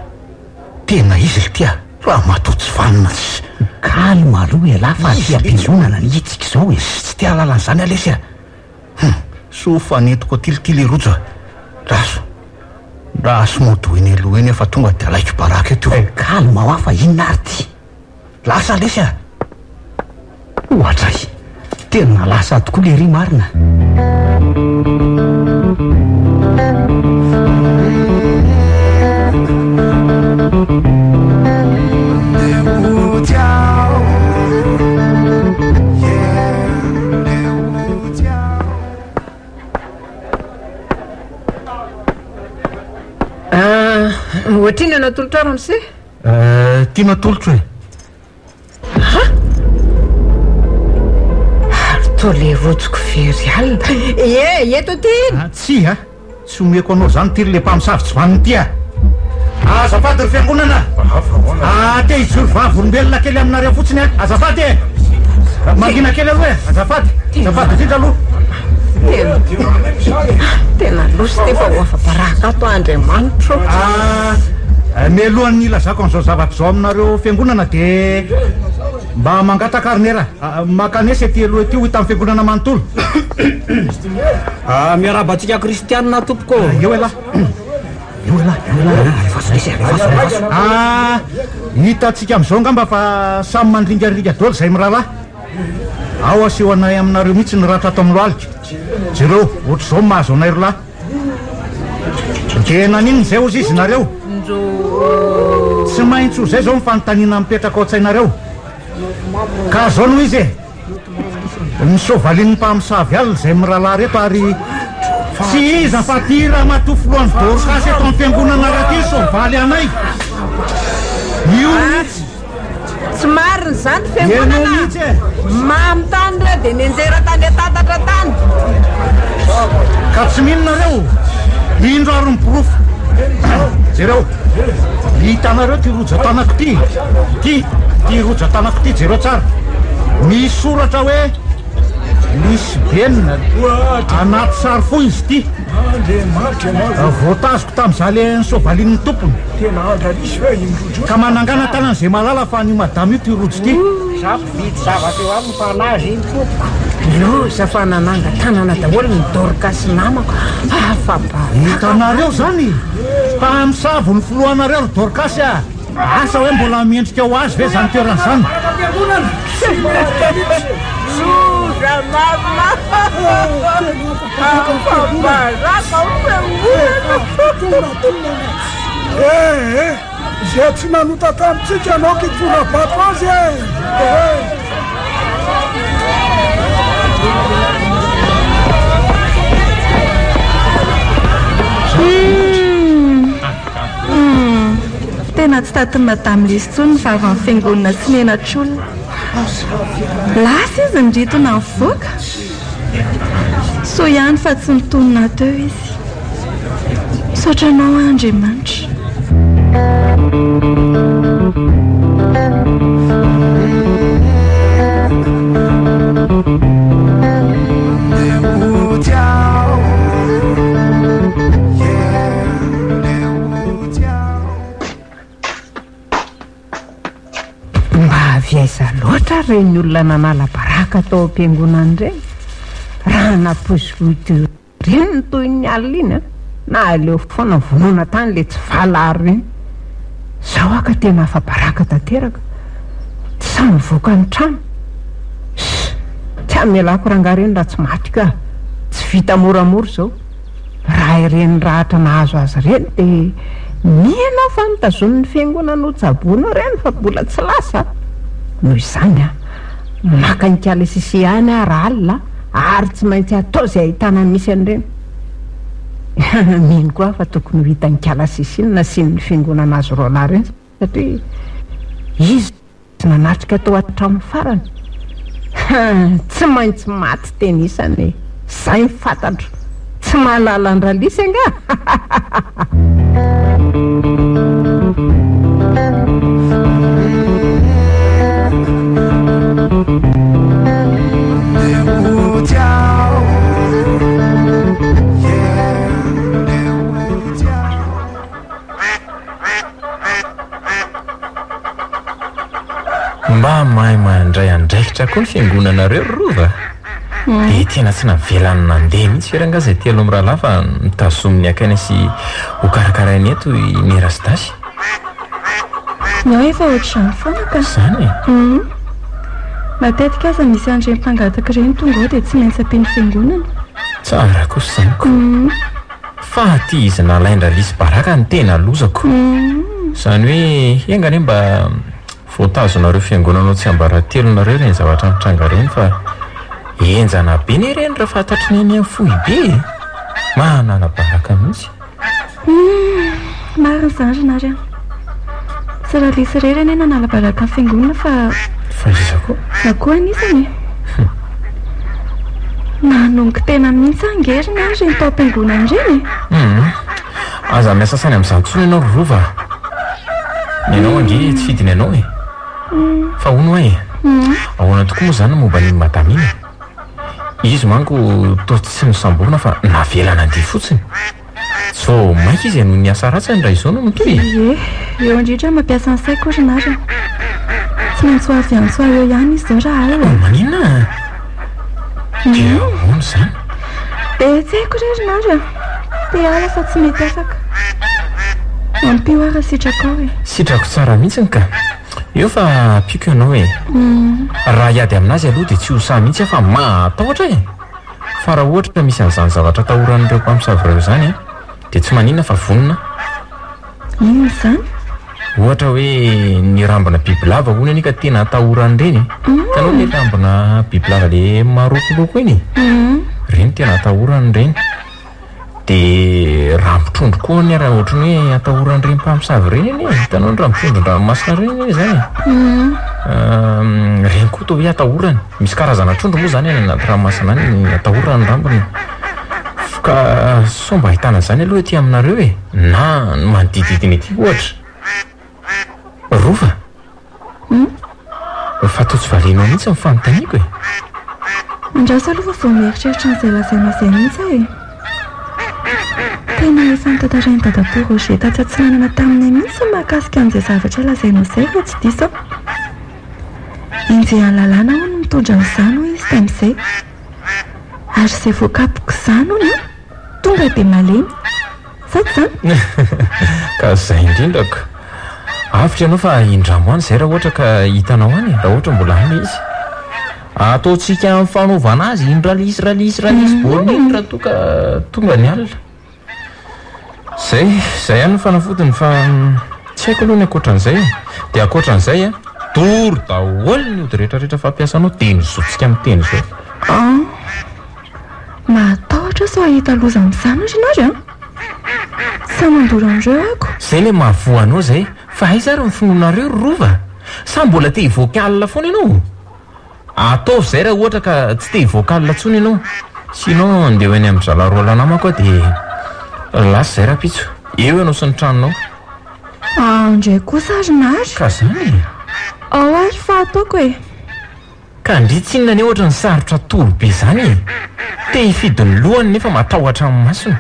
Tena izy lty a! Ramatoa tsy vanona tsy. Calme aloha ialahy fa aty am-piangonana anie tsika izao e! Tsy te hahalala an'izany aho lesy a! Hum! Soa fa nentiko aty lty le rojo a! Raso! Raso mody ho eny aloha eny aho fa tonga de alaiko baraka eto io. Calme hoa fa inona ary ty? Lasa lesy a! Oadray! Tena lasa tokoa lery marina. Ohatrinona no atolotrao ramose? Ty no atolotro e. Ha? Ary toa le rojoko very alina. Ie, eto aty iny. Ah, tsia, tsy omeko anao izany ity ry le mpamosavy tsy vanona ity a! Azafady ry fiangonana! Ah, te hijoro vavolombelona kely aminareo fotsiny aho. Azafady e! Mangina kely aloha e! Azafady! Azafady indrindra aloha. Tena, tena loza ity fa ho afa-baraka ato aho Andriamanitro. Ah, mialohan'ny hilazako an'izao zavatra izao aminareo fiangonana dia mba mangataka ary nera mankanesa ety aloha ety ho hitan'ny fiangonana manontolo. Ah, miarahaba antsika kristianina tompoko. Eo elah. Eo elah, eo elah. Alefaso lesy, alefaso, alefaso. Ah, hitantsika amin'izao angamba fa samy mandringaringa daholo izay mirahalahy. Ao aseho anay aminareo mihitsy ny ratra ato amin'ny lohalika. Jereo, ohatr'izao ny mahazo anay rolahy. Dia naninona izay hozy izy nareo? Tsy maintsy ho izay izao ny fanontaniana mipetraka ao an-tsainareo. Ka izao no izy e! Ny soavalin'ny mpamosavy alina izay mirahalahy ireto ary tsy iza fa ity ramatoa filohan'ny Dorcas eto amin'ny fiangonana raha ity soavaly anay. Io mihitsy. Tsy marina izany fiangonana. Eny mihitsy e. Mamy tany ireo dia nianjera tany an-tatatra tany. Ka tsy mino nareo? Indro ary ny porofo. Jereo. Hitanareo ity rojo an-tanako ity? Ity, ity rojo an-tanako ity, jereo tsara. Misy soratra hoe Lisbena anaty sary fohy izy ity. Voatazoko tamin'izaho ilay nisoavalin'ny tompony. Ka manangana tanana izay mahalala fa an'io madama io ity rojo ity. Za mpividy zavatra eo aminy fa anazy iny tompoko. Loza fa nananga-tanana daholo ny Dorcas namako. Afa-baraka. Hitanareo izany? Mpamosavy ny filohanareo ry Dorcas a! Asa hoe mbola mendrika ho azy ve izany toerana izany? Loza marina! Afa-baraka ao fiangonana! Eh eh! Izay tsy nanota tamintsika anao kitora-bato azy e! Eh! Tena tsy tatin'i Madame Lisy intsony ny vavan'ny fiangonana sy menatr'olona. Lasa izy nirintona nivoaka. Soa ihany fa tsy nitonona teo izy. Misaotra anao aho Andriamanitra. Mba avy aiza loatra ary ireny olona nanala baraka tao am-piangonana ireny? Raha nampoiziko toy ireny ny tohin'ny alina iny an! Na aleo foana vonoina tany ilay tsy valahara ireny. Izao aho ka tena afa-baraka tanteraka. Tsy sahy mivoaka ny trano. Ss! Tsy hamelako rangahy ireny raha tsy matiko aho. Tsy vita moramora izao. Raha ireny ratra nahazo azy ireny dia mino aho fa notazonin'ny fiangonana ho tsaboina ireny fa mbola tsy lasa. Noho izany an, maka an'ikala Sisi any aho rahalina ary tsy maintsy atao izay ahitana ny misy an'ireny. Mino koa aho fa tokony ho hitan'ikala Sisi ny nasian'ny fiangonana azy roalahy ireny satria izy Tsy nanatrika tao hatramin'ny farany. Hum, tsy maintsy maty teny isany e! Zay ny fantatro. Tsy mahalala an-dRalisy angaha? Mba mahay mandray andraikitra koa ny fiangonanareo ry Rova a! Dia tena tsy navelany nandeha mihitsy ve rangaha izay telo mirahalahy fa notazominy akany sy hokarakarainy eto i Nera sy Dasy? Ny ao efa ohatr'izany foana ka. Izany e? Hum. Matetika aza misy an'ireny mpangataka ireny tonga ao dia tsy maintsy ampian'ny fiangonana. Tsara kosa izany ko. Hum. Fa aty izy nalain-dRalisy baraka no tena lozako. Izany hoe enga anie mba voatazonareo fiangonana ao tsiambaratelonareo ireny zavatra mitranga ireny fa henjana be anie ireny raha fantatry ny eny amin'ny foibe e! Manala baraka mihitsy. Marina izany ry Nary a. Tsy Ralisy irery anie nanala baraka ny fiangonana fa. Fa iza koa? Za koa anisany e. Nanongo tena mihitsy aho ange ry Nary ireny tao am-piangonana ireny e. Hum. Aza miasa saina amin'izany intsony ianao ry Rova a. Ny anao ange tsy fidiny anao e. Fa hono hoa e. Ahoana tokoa moa izany ny momba an'iny madama iny e? Izy manko toa tsy nosamborina fa navela nandeha fotsiny. Tsy vao mainka izy hanohy ny asa ratsiny raha izao no mitohy e! Ie, eo indrindra no mampiasa ny saiko ry Nary a! Tsy maintsy ho avy hiantso ahy eo ihany izy izao raha alina e! Maninona? Dia ahoana izany? Dia tsy haiko re ry Nary a! Te hiala fa tsy mety afaka. Ampio aho raha sitrakao e! Sitrako tsara mihitsiny ka! Eo fa ampiako ianao e! Raha hiady aminazy aloha dia tsy ho sahy mihitsy aho fa mahatahotra e! Fa raha ohatra misy an'izany zavatra atahoran'ireo mpamosavy ireo izany an, dia tsy maninona fa vonona aho. Inona izany? Ohatra hoe ny rambona bibilava hono anie ka tena atahoran'ireny e. Hitanao ilay rambona bibilava ilay marokoroko iny e? Ireny tena atahorany ireny. Dia rambon-trondro koa anie raha ohatran'ny hoe atahoran'ireny mpamosavy ireny anie e. Hitanao ny rambon-trondron-dranomasina ireny anie izany e. Ireny koa toa hoe atahorany. Misy karazana trondro moa izany any anaty ranomasina any ny atahorana ny rambony. Ka sao mba ahitana an'izany aloha ety aminareo e. Na ny manodididina ety ohatra. Rova? Fa toa tsy valianao mihitsy ny fanontaniako e! Andraso aloha fa vao mieritreritra an'izay lazainao izay mihitsy aho e! Tena efa notantarain'i Dadatoa Roger tatsy Atsinanana taminay mihitsy ny mahakasika an'izay zavatra lazainao izay raha tsy diso aho. Enjehan'ny lalàna hono mitondra an'izany hoy izy tamin'izay. Ary izay voakapoka izany hono an, tonga dia malemy. Sa tsy izany? Ka izay indrindra ko. Avotra ianao fa indramo any izay raha ohatra ka hitanao any e, raha ohatra mbola any ilay izy. Ataontsika amin'ny fanaovana azy iny ralisy ralisy ralisy baolina iny raha toa ka tonga ny alina. Izay, izay ihany ny fanafodiny fa tsy haiko aloha ny ankoatran'izay e. Dia ankoatran'izay an, doro daholo ny ody rehetra rehetra fampiasanao dia ny zontsika miteny izao. An! Mahatahotra aho sao hahita loza amin'izany ry Nary an! Sa mandoro an'ireo ako? Zay le mahavoa anao zay, fa aiza ary ny finoanareo ry Rova? Sa mbola te hivoaka alina foana ianao? Ataovy zay raha ohatra ka tsy te hivoaka alina intsony ianao, sinon andeha ho eny amin-dry zalahy roalahy namako aho dia lasa zay rahampitso, eo ianao sy ny tranonao. Ao indray kosa ry Nary. Ka zany e! Ao ary fa ataoko e! Ka ndry tsinona anie ohatran'ny sarotra atoro be zany e! Te hifidy ny lohany nefa matahotra ny masony.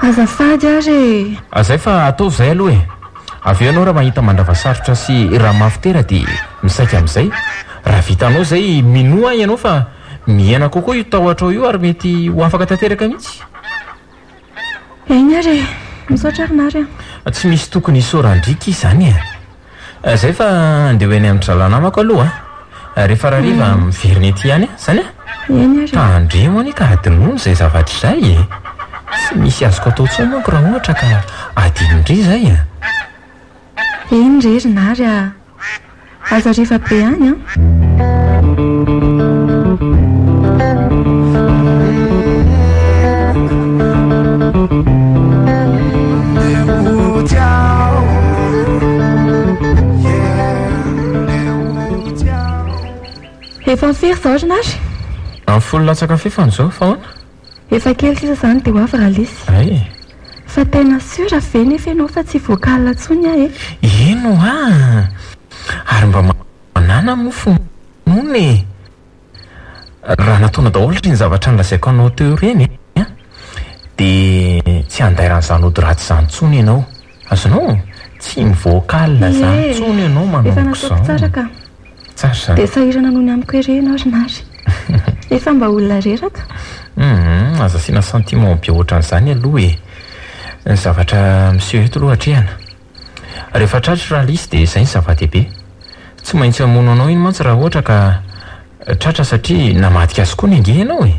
Azafady ary e! Zay fa ataovy zay aloha e! Avy eo ianao raha mahita mandrava sarotra sy raha mafy tera dia misaika amin'izay. Raha vitanao izay, minoa ahy ianao fa mihena kokoa io tahotrao io ary mety ho afaka tanteraka mihitsy. Eny ary e! Misaotra ry Nary a! Tsy misy tokony hisaoran-driaka izany e! Zay fa andeha ho eny amin-dry zalahy namako aloha a! Rehefa rahariva miverina ety ihany aho, zany a? Eny ary e! Tandremo anie ka adinono izay zavatra izay e! Tsy misy azoko atao intsony manko raha ohatra ka adinondry izay a! Eny re ry Nary a! Aza hariva be any an! Efa firy izao ry Nary? Amin'ny folo latsaka fahefany izao, fa ahoana? Efa kely sisa izany dia ho avy Ralisy. Hay e! Fa tena sûr ve nefa ianao fa tsy hivoaka alina intsony aho e? Eny hoa! Ary mba manàna moa finoana e! Raha nataonao daholo ireny zavatra nolazaiko anao teo ireny an, dia tsy handairan'izany ody ratsy izany intsony ianao. Azonao? Tsy mivoaka alina izany intsony ianao Efa manomboka nataoko izao. tsara ka. Tsara izany. Dia sahirana noho ny amiko ery ianao ry Nary. Efa mba olona reraka. Humm, aza asiana sentiment be ohatran'izany aloha e. Ny zavatra miseho eto aloha atrehana. Rehefa tratra Ralisy dia izay ny zava-dehibe. Tsy maintsy hamono anao iny mantsy raha ohatra ka tratra satria namadika azy koa ny ange ianao e.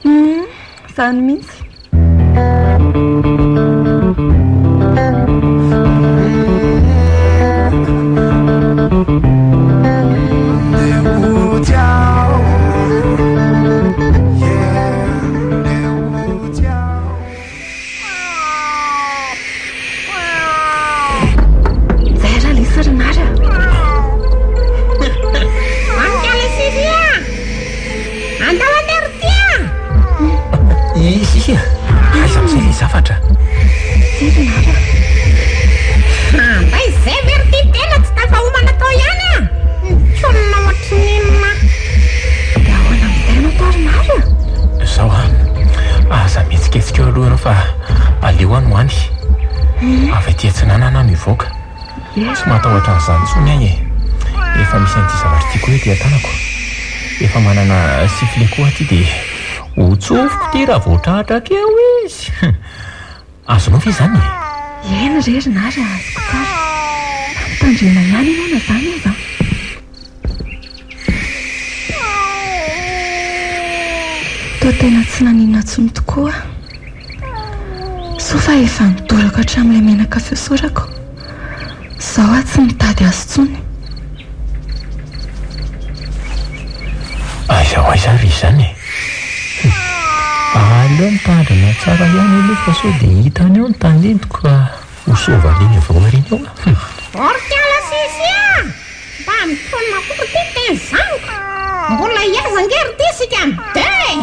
Humm, izany mihitsy. fa aleo aho no any. Avy aty atsinanana aho no hivoaka. Tsy matahotra an'izany intsony aho e. Efa misy an'ity zavatra ity koa ety an-tanako. Efa manana sifflet koa aho ity dia ho tsofiko ity raha vao tratrako eo izy. Azonao ve izany e? Eny re ry Nary a, azoko tsara. Fa mitandrema ihany ianao na izany aza an. Toa tena tsy naninona intsony tokoa aho. Soa fa efa nidorako hatramin'ilay menaka fihosorako. Izao aho tsy mitady azy intsony. Aiza ho aiza ary izany e? Aleo mitandrina tsara ihany aloha fa sao dia hitany eo ny tandindoko ka ho soavaliny avy ao aoriana eo aho. Orikala sisy a! Mba mitonona koa ry ty teny zaniko! Mbola hihaza ange ry ty isika am deux e!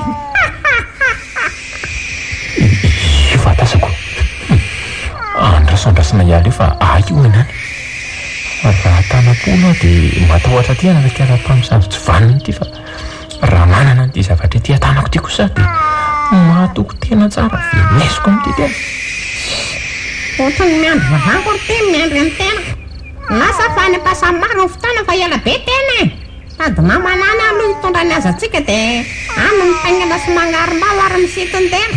Io fa tazako. Andraso andrasana hiala eo fa ahy io henany. Raha tanam-polo aho dia matahotra aty anaraka ara-mpamosavy tsy vanona ity fa raha manana an'ity zavatra ity an-tanako ity kosa aho dia mahatoky tena tsara velesiko amin'ity tena. Ohatran'ny miandry vavango ry ty miandry ny tena. Lasa fa any Ampasanimaro ny fotoana fa ela be tena e! Sady namana any aloha hitondra ny hazantsika dia any mitaingina sy mangarom-bava ary misinton-tena.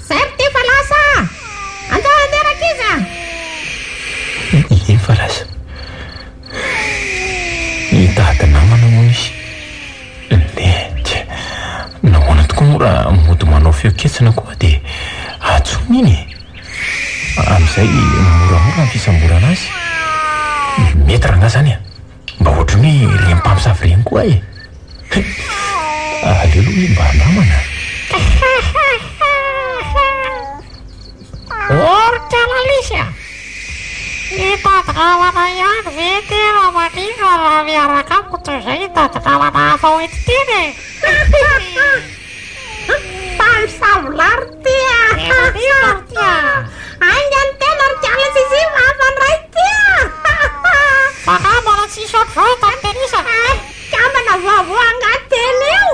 Zay ry ty fa lasa a! Andao handeha rankizy a! Eny fa lasa. Hitady namana hono izy. Lentika. Nahoana tokoa moa raha mody manao feo ketsina koa dia antsoina iny e? Amin'izay moramora ny fisamborana azy. Mety rangahy izany a! Mba ohatran'ny hoe ireny mpamosavy ireny koa e! Aleo aloha hoe mba namana. Orikala lisy a! Hitady namana ihany ve tena maninona raha miaraka amiko toy izay hitady namana hafa ho entitena e! Mpamosavy lahy ry ty a! Ainga ny tena ry kala sisy fa hampandray ty a! Fa angaha mbola tsisy ohatr'izao eto amin'ny tenisa? Kambana vaovao angaha tena io?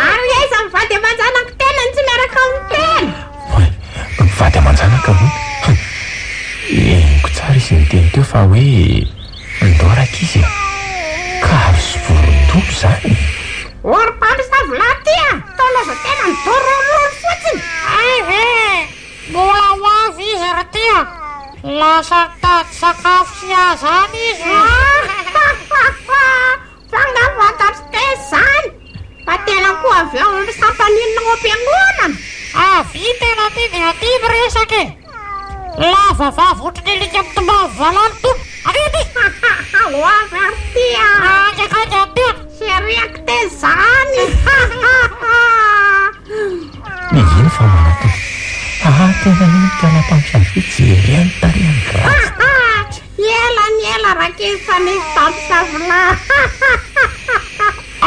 Ary aiza ny vady aman-janako tena no tsy miaraka amin'ny tena? Oay, vady aman-janaka hono? Henoko tsara izy niteny teo fa hoe ndao rankizy e! Kalo sy vorondolo izany e! Ô ry mpamosavy lahy ty a! Toa lasa tena midorororo fotsiny! Hay ve e! Mbola ho avy izy ry ty a! Lasa nitady sakafo sy haza any izy e! Fa nga fantatry tess zany fa tena koa avy ao amin'ny sampaninona ao am-piangonana? Avia tena aty dia aty miresaka e! Lava vava ohatry ny alika mitomany valala tompo! Avia aty! Ho avy ary ty a! Hainga hainga aty! Seriako tess zany! Iny fa manatona. Aha tena iny kala mpamosavy jereo ny tarehiny ratsy. Ela ny ela rankizy fa nisy mpamosavy lahy.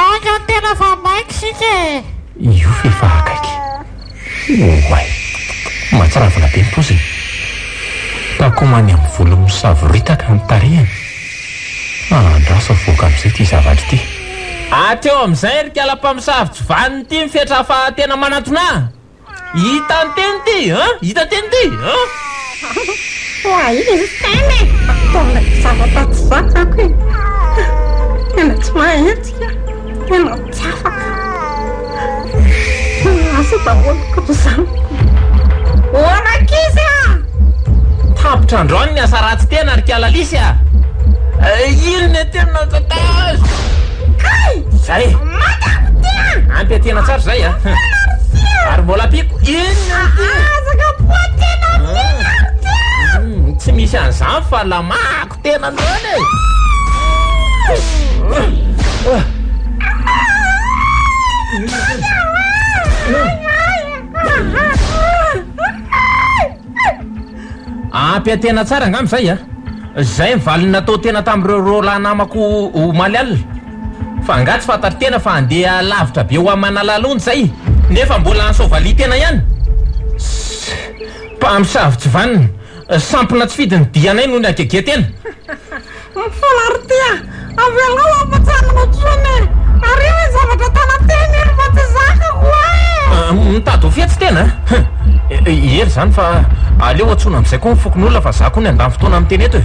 Aika tena fa maika isika e! Io f'efa akaiky. Oay! Mahatsiravina be ny paoziny. Takomany amin'ny volo misavoritaka ny tarehiny. Andraso avoaka amin'izay ity zavatra ity. Hatreo amin'izay ry kala mpamosavy tsy vanona ity ny fetra fa tena manatona a! Hitan-teny ity an! Hitan-teny ity an! Oay izy tena e! Ataon'ilay zavatra tsy zakako e! Tena tsy mahahetsika, tena tsy afaka. Lasa daholo ko izany. Ô rankizy a! Tapitra androany ny asa ratsy tena ry kala lisy a! Inona tena natao? Kay! Zay! Maty aho ty a! Ampy tena tsara zay a! Ary mbola ampiako inona ity? Aza kapoha tena amin'iny ary ty a! Tsy misy an'izany fa lamako tena androany e! Ampy tena tsara angamba izay a! Izay ny valiny natao tena tamin'ireo roalahy namako omaly alina. Fa angaha tsy fantatry tena fa handeha lavitra be ho any Manalaloana izay nefa mbola any Soavalia tena ihany? Ss, mpamosavy tsy vanona, sampona tsy fidiny dianay noho ny hagegentena. Mifola ry ty a! Avelao hampatsangana intsony e! Ario io zavatra tanantena io fa tsy zakako e! Mitady ho fetsy tena a! Ela izany fa aleo antsoina amin'izay koa ny fokonolona fa za koa ny handany fotoana miteny eto e.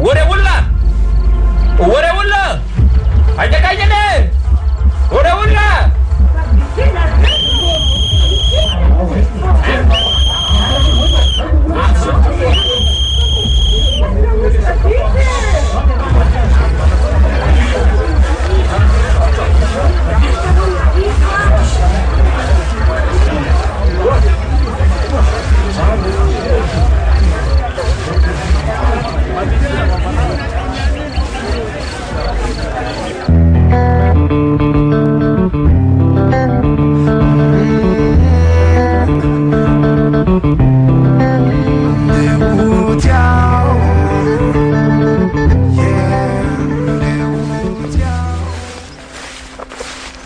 Ô re olona! Ô re olona! Haingakaingana e! Ô re olona!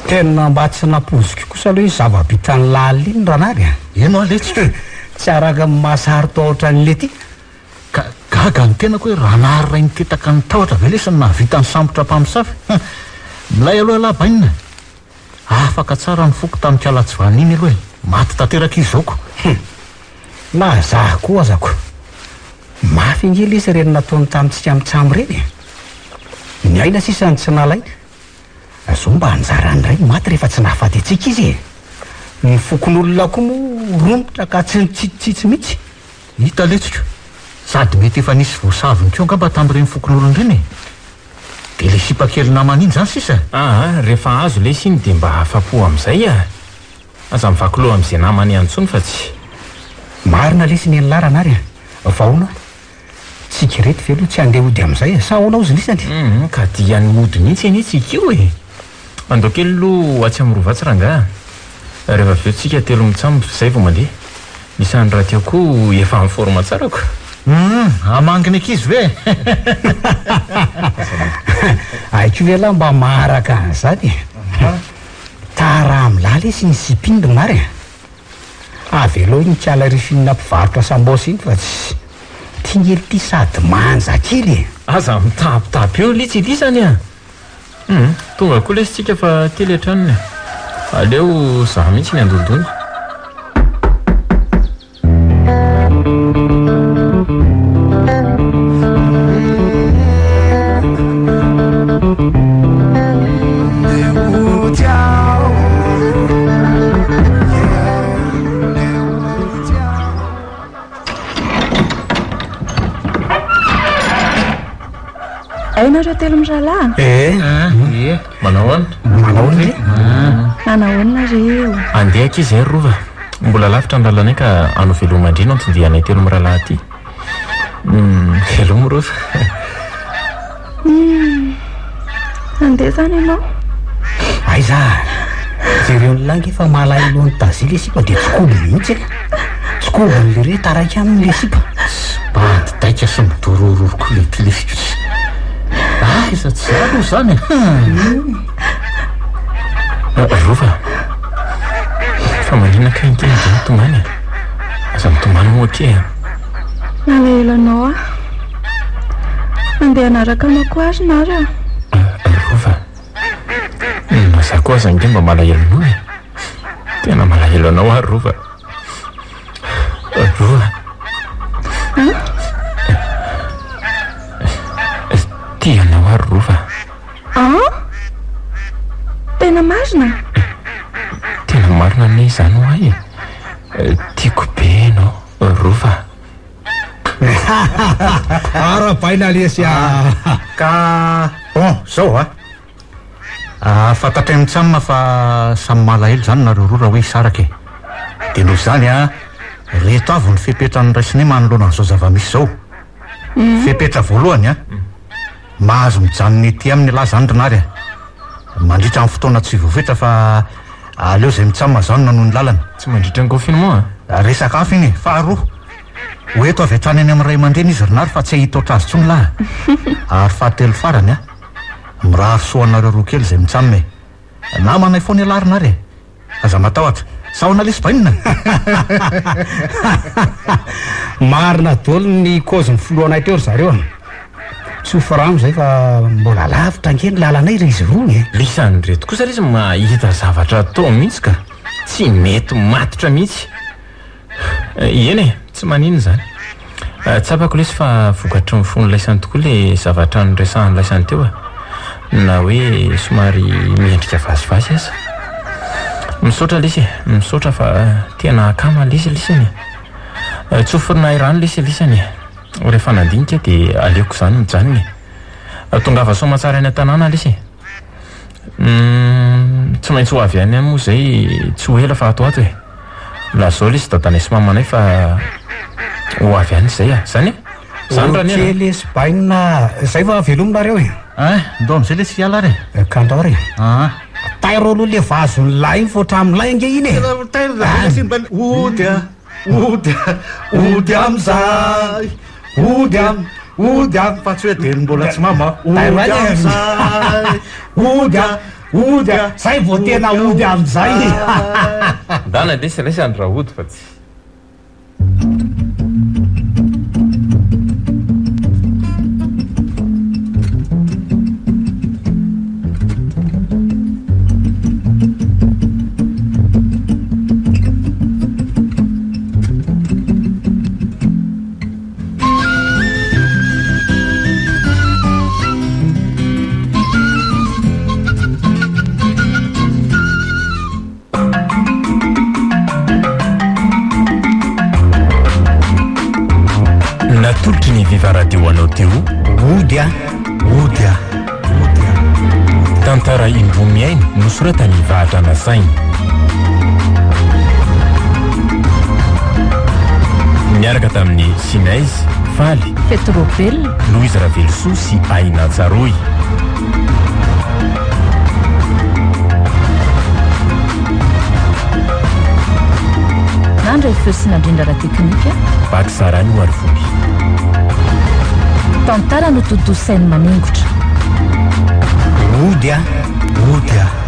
Tena mba tsy nampoiziko kosa aloha iny zava-bitan'i Laly iny Ranary a! Eny hoa letsy e! Tsy araka ny mahasaro-tahotra an'i Letty. Ka gaga ny tenako hoe Ranary ray nitetaka ny tahotra ve lesy no nahavita nisambotra mpamosavy? Hum! Milay aloha ialahy bainina e! Afaka tsara ny foko tamin'ny kalatsivana iny aloha e! Maty tanteraka izy izao ko! Hum! Na za koa aza ko! Mafy ange lesy ireny nataony tamintsika mitsam ireny e! Ny aina sisa no tsy nalaina. Zao mba anjaran'ny ray maty rehefa tsy nahafaty antsika izy e! Ny fokonolona koa moa romotra ka tsy nitsitsitsitsy mihitsy. Hita letsiko, sady mety efa nisy voasaviny koa angamba tamin'ireny fokonolona ireny e! Dia ilay sipa kely namany iny izany sisa? Aa, rehefa azo lesy iny dia mba afa-po amin'izay a! Aza mivaky loha amin'izay namany ihany intsony fa tsy. Marina lesy ny an'lah Ranary a! Fa ahoana? Tsika ireto ve aloha tsy handeha hody amin'izay e? Sa ahoana hozy lisany? Hum, ka dia ny mody mihitsy anie tsika io e! Andao kely aloha atsy amin'ny rova atsy rangaha a! Rehefa avy eo tsika telo mitsambo zay vao mandeha. Isany rahateo koa efa en forme tsara ko! Hum, hamangy ny ankizy ve? Hay koa ialahy mba maharaka an'izany e! Tara amin'lah lesy ny sipa iny ry Nary a! Avelao iny kala rifine mpivarotra sambos iny fa tsy ty nge ty sady manja kely e! Aza mitapitapy eo litsy lisany a! Hum, tonga koa lesy tsika fa ty le tranony e! Aleo za mihitsy ny andondona. Hay nareo telo mirahalahy? Eh, eh, manao ahoana? Manao ahoana re? Manao ahoana nareo? Andeha akia izay ry Rova. Mbola lavitra ny lalanay ka hanao veloma indray no anton-dianay telo mirahalahy aty. Veloma Rova. Hum, handeha izany ianao? Aiza? Jereo ny lahy nge fa malahelo an'i Dazy le sipa dia tsy kobo mihitsy e. Tsy kobony le re taraiky aminy le sipa. Tsy bandy taika sy midorororo koa le ty lesy ko. Aiza tsy za aloha izany e. Hum. Rova, fa maninona kay ny tena dia mitomany e? Aza mitomany moa akia e. Malahelo anao aho. Andeha hanaraka anao koa ary Nary a. Rova, na za koa aza ange mba malahelo anao e. Tena malahelo anao aho Rova. Rova. Tia anao aho Rova. An? Tena marina? Tena marina anie izany hoa e. Tiako be ianao Rova. Arahabaina lesy a! Ka bon, zao a! Fantatray mitsam fa samy malahelo zany nareo roa raha hoe hisaraka e! De noho izany a, reto avy ny fepetra noraisinay manoloana an'izao zava-misy izao. Fepetra voalohany a, mahazo mijanona ety aminy ialahy zany ry Nary a! Mandritra ny fotoana tsy voafetra fa aleo izay mitsam zany no hanohy ny lalana. Tsy mandritra ny confinement a! Resaka hafa iny e! Faharoa, ho eto avy hatrany any amin'ny ray aman-dreny izy ry Nary fa tsy hahita ohatr'azy intsony lahy a! Ary fahatelo farany a, mirary soa anareo roa kely izay mitsam e! Namanay foana ialahy ry Nary e! Aza matahotra. Sa ahoana lesy bainina? Marina daholo ny cause-n'ny filohanay teo ry zareo a! Tsofy rano zay fa mbola lavitra ange ny lalanay ry izy roa e. Lisan'ireto kosa lesy mahita zavatra atao mihitsy ka. Tsy mety matotra mihitsy. Eny e, tsy maninona izany. Tsapako lesy fa vokatry ny fon'laisany tokoa le zavatra noresahan'laisany teo e. Na hoe somary miendrika vazivazy aza. Misaotra lesy e, misaotra fa tena akama lesy lisany e. Tsofina rano lesy lisany e. Rehefa nandinika dia aleoko izany mijanona e. Tongava soamatsara any an-tanàna lesy e. Humm, tsy maintsy ho avy any ihany moa izay tsy ho ela fa ato ho ato e. Lazao lesy dadanay sy mamanay fa ho avy any izay a. Zany e? Zany Raniera? Ok lesy bainina a! Zay va veloma nareo e? Ein, ndao amizay lesy hiala ary e. Ka ndao ary e. Aa. Tairo aloha le vazon'ny lahy iny fa ohatran'ny ange iny e. Tairo lesy iny bainina. Ody a! Ody a! Ody amizay! Ody am! Ody am! Fa tsy hoe dieny mbola tsy mama. Ody amizay! Ody a! Ody a! Zay vao tena ody amizay! Ndana lesy lesy any raha ody fa tsy. Natolotry ny Viva Radio anao teo. Ody a! Ody a! Ody a! Tantara indroa miaina nosoratan'i Vahatra Nasaina. Niaraka tamin'i Sinaizy, Faly, Petrobel, Louise Ravelosoa sy Aina Tsaroy. Nandray feo sy nandrindra ara-teknika. Baky Sarah Noarivony. Tantara notontosain'i Maningotra. Ody a! Ody a!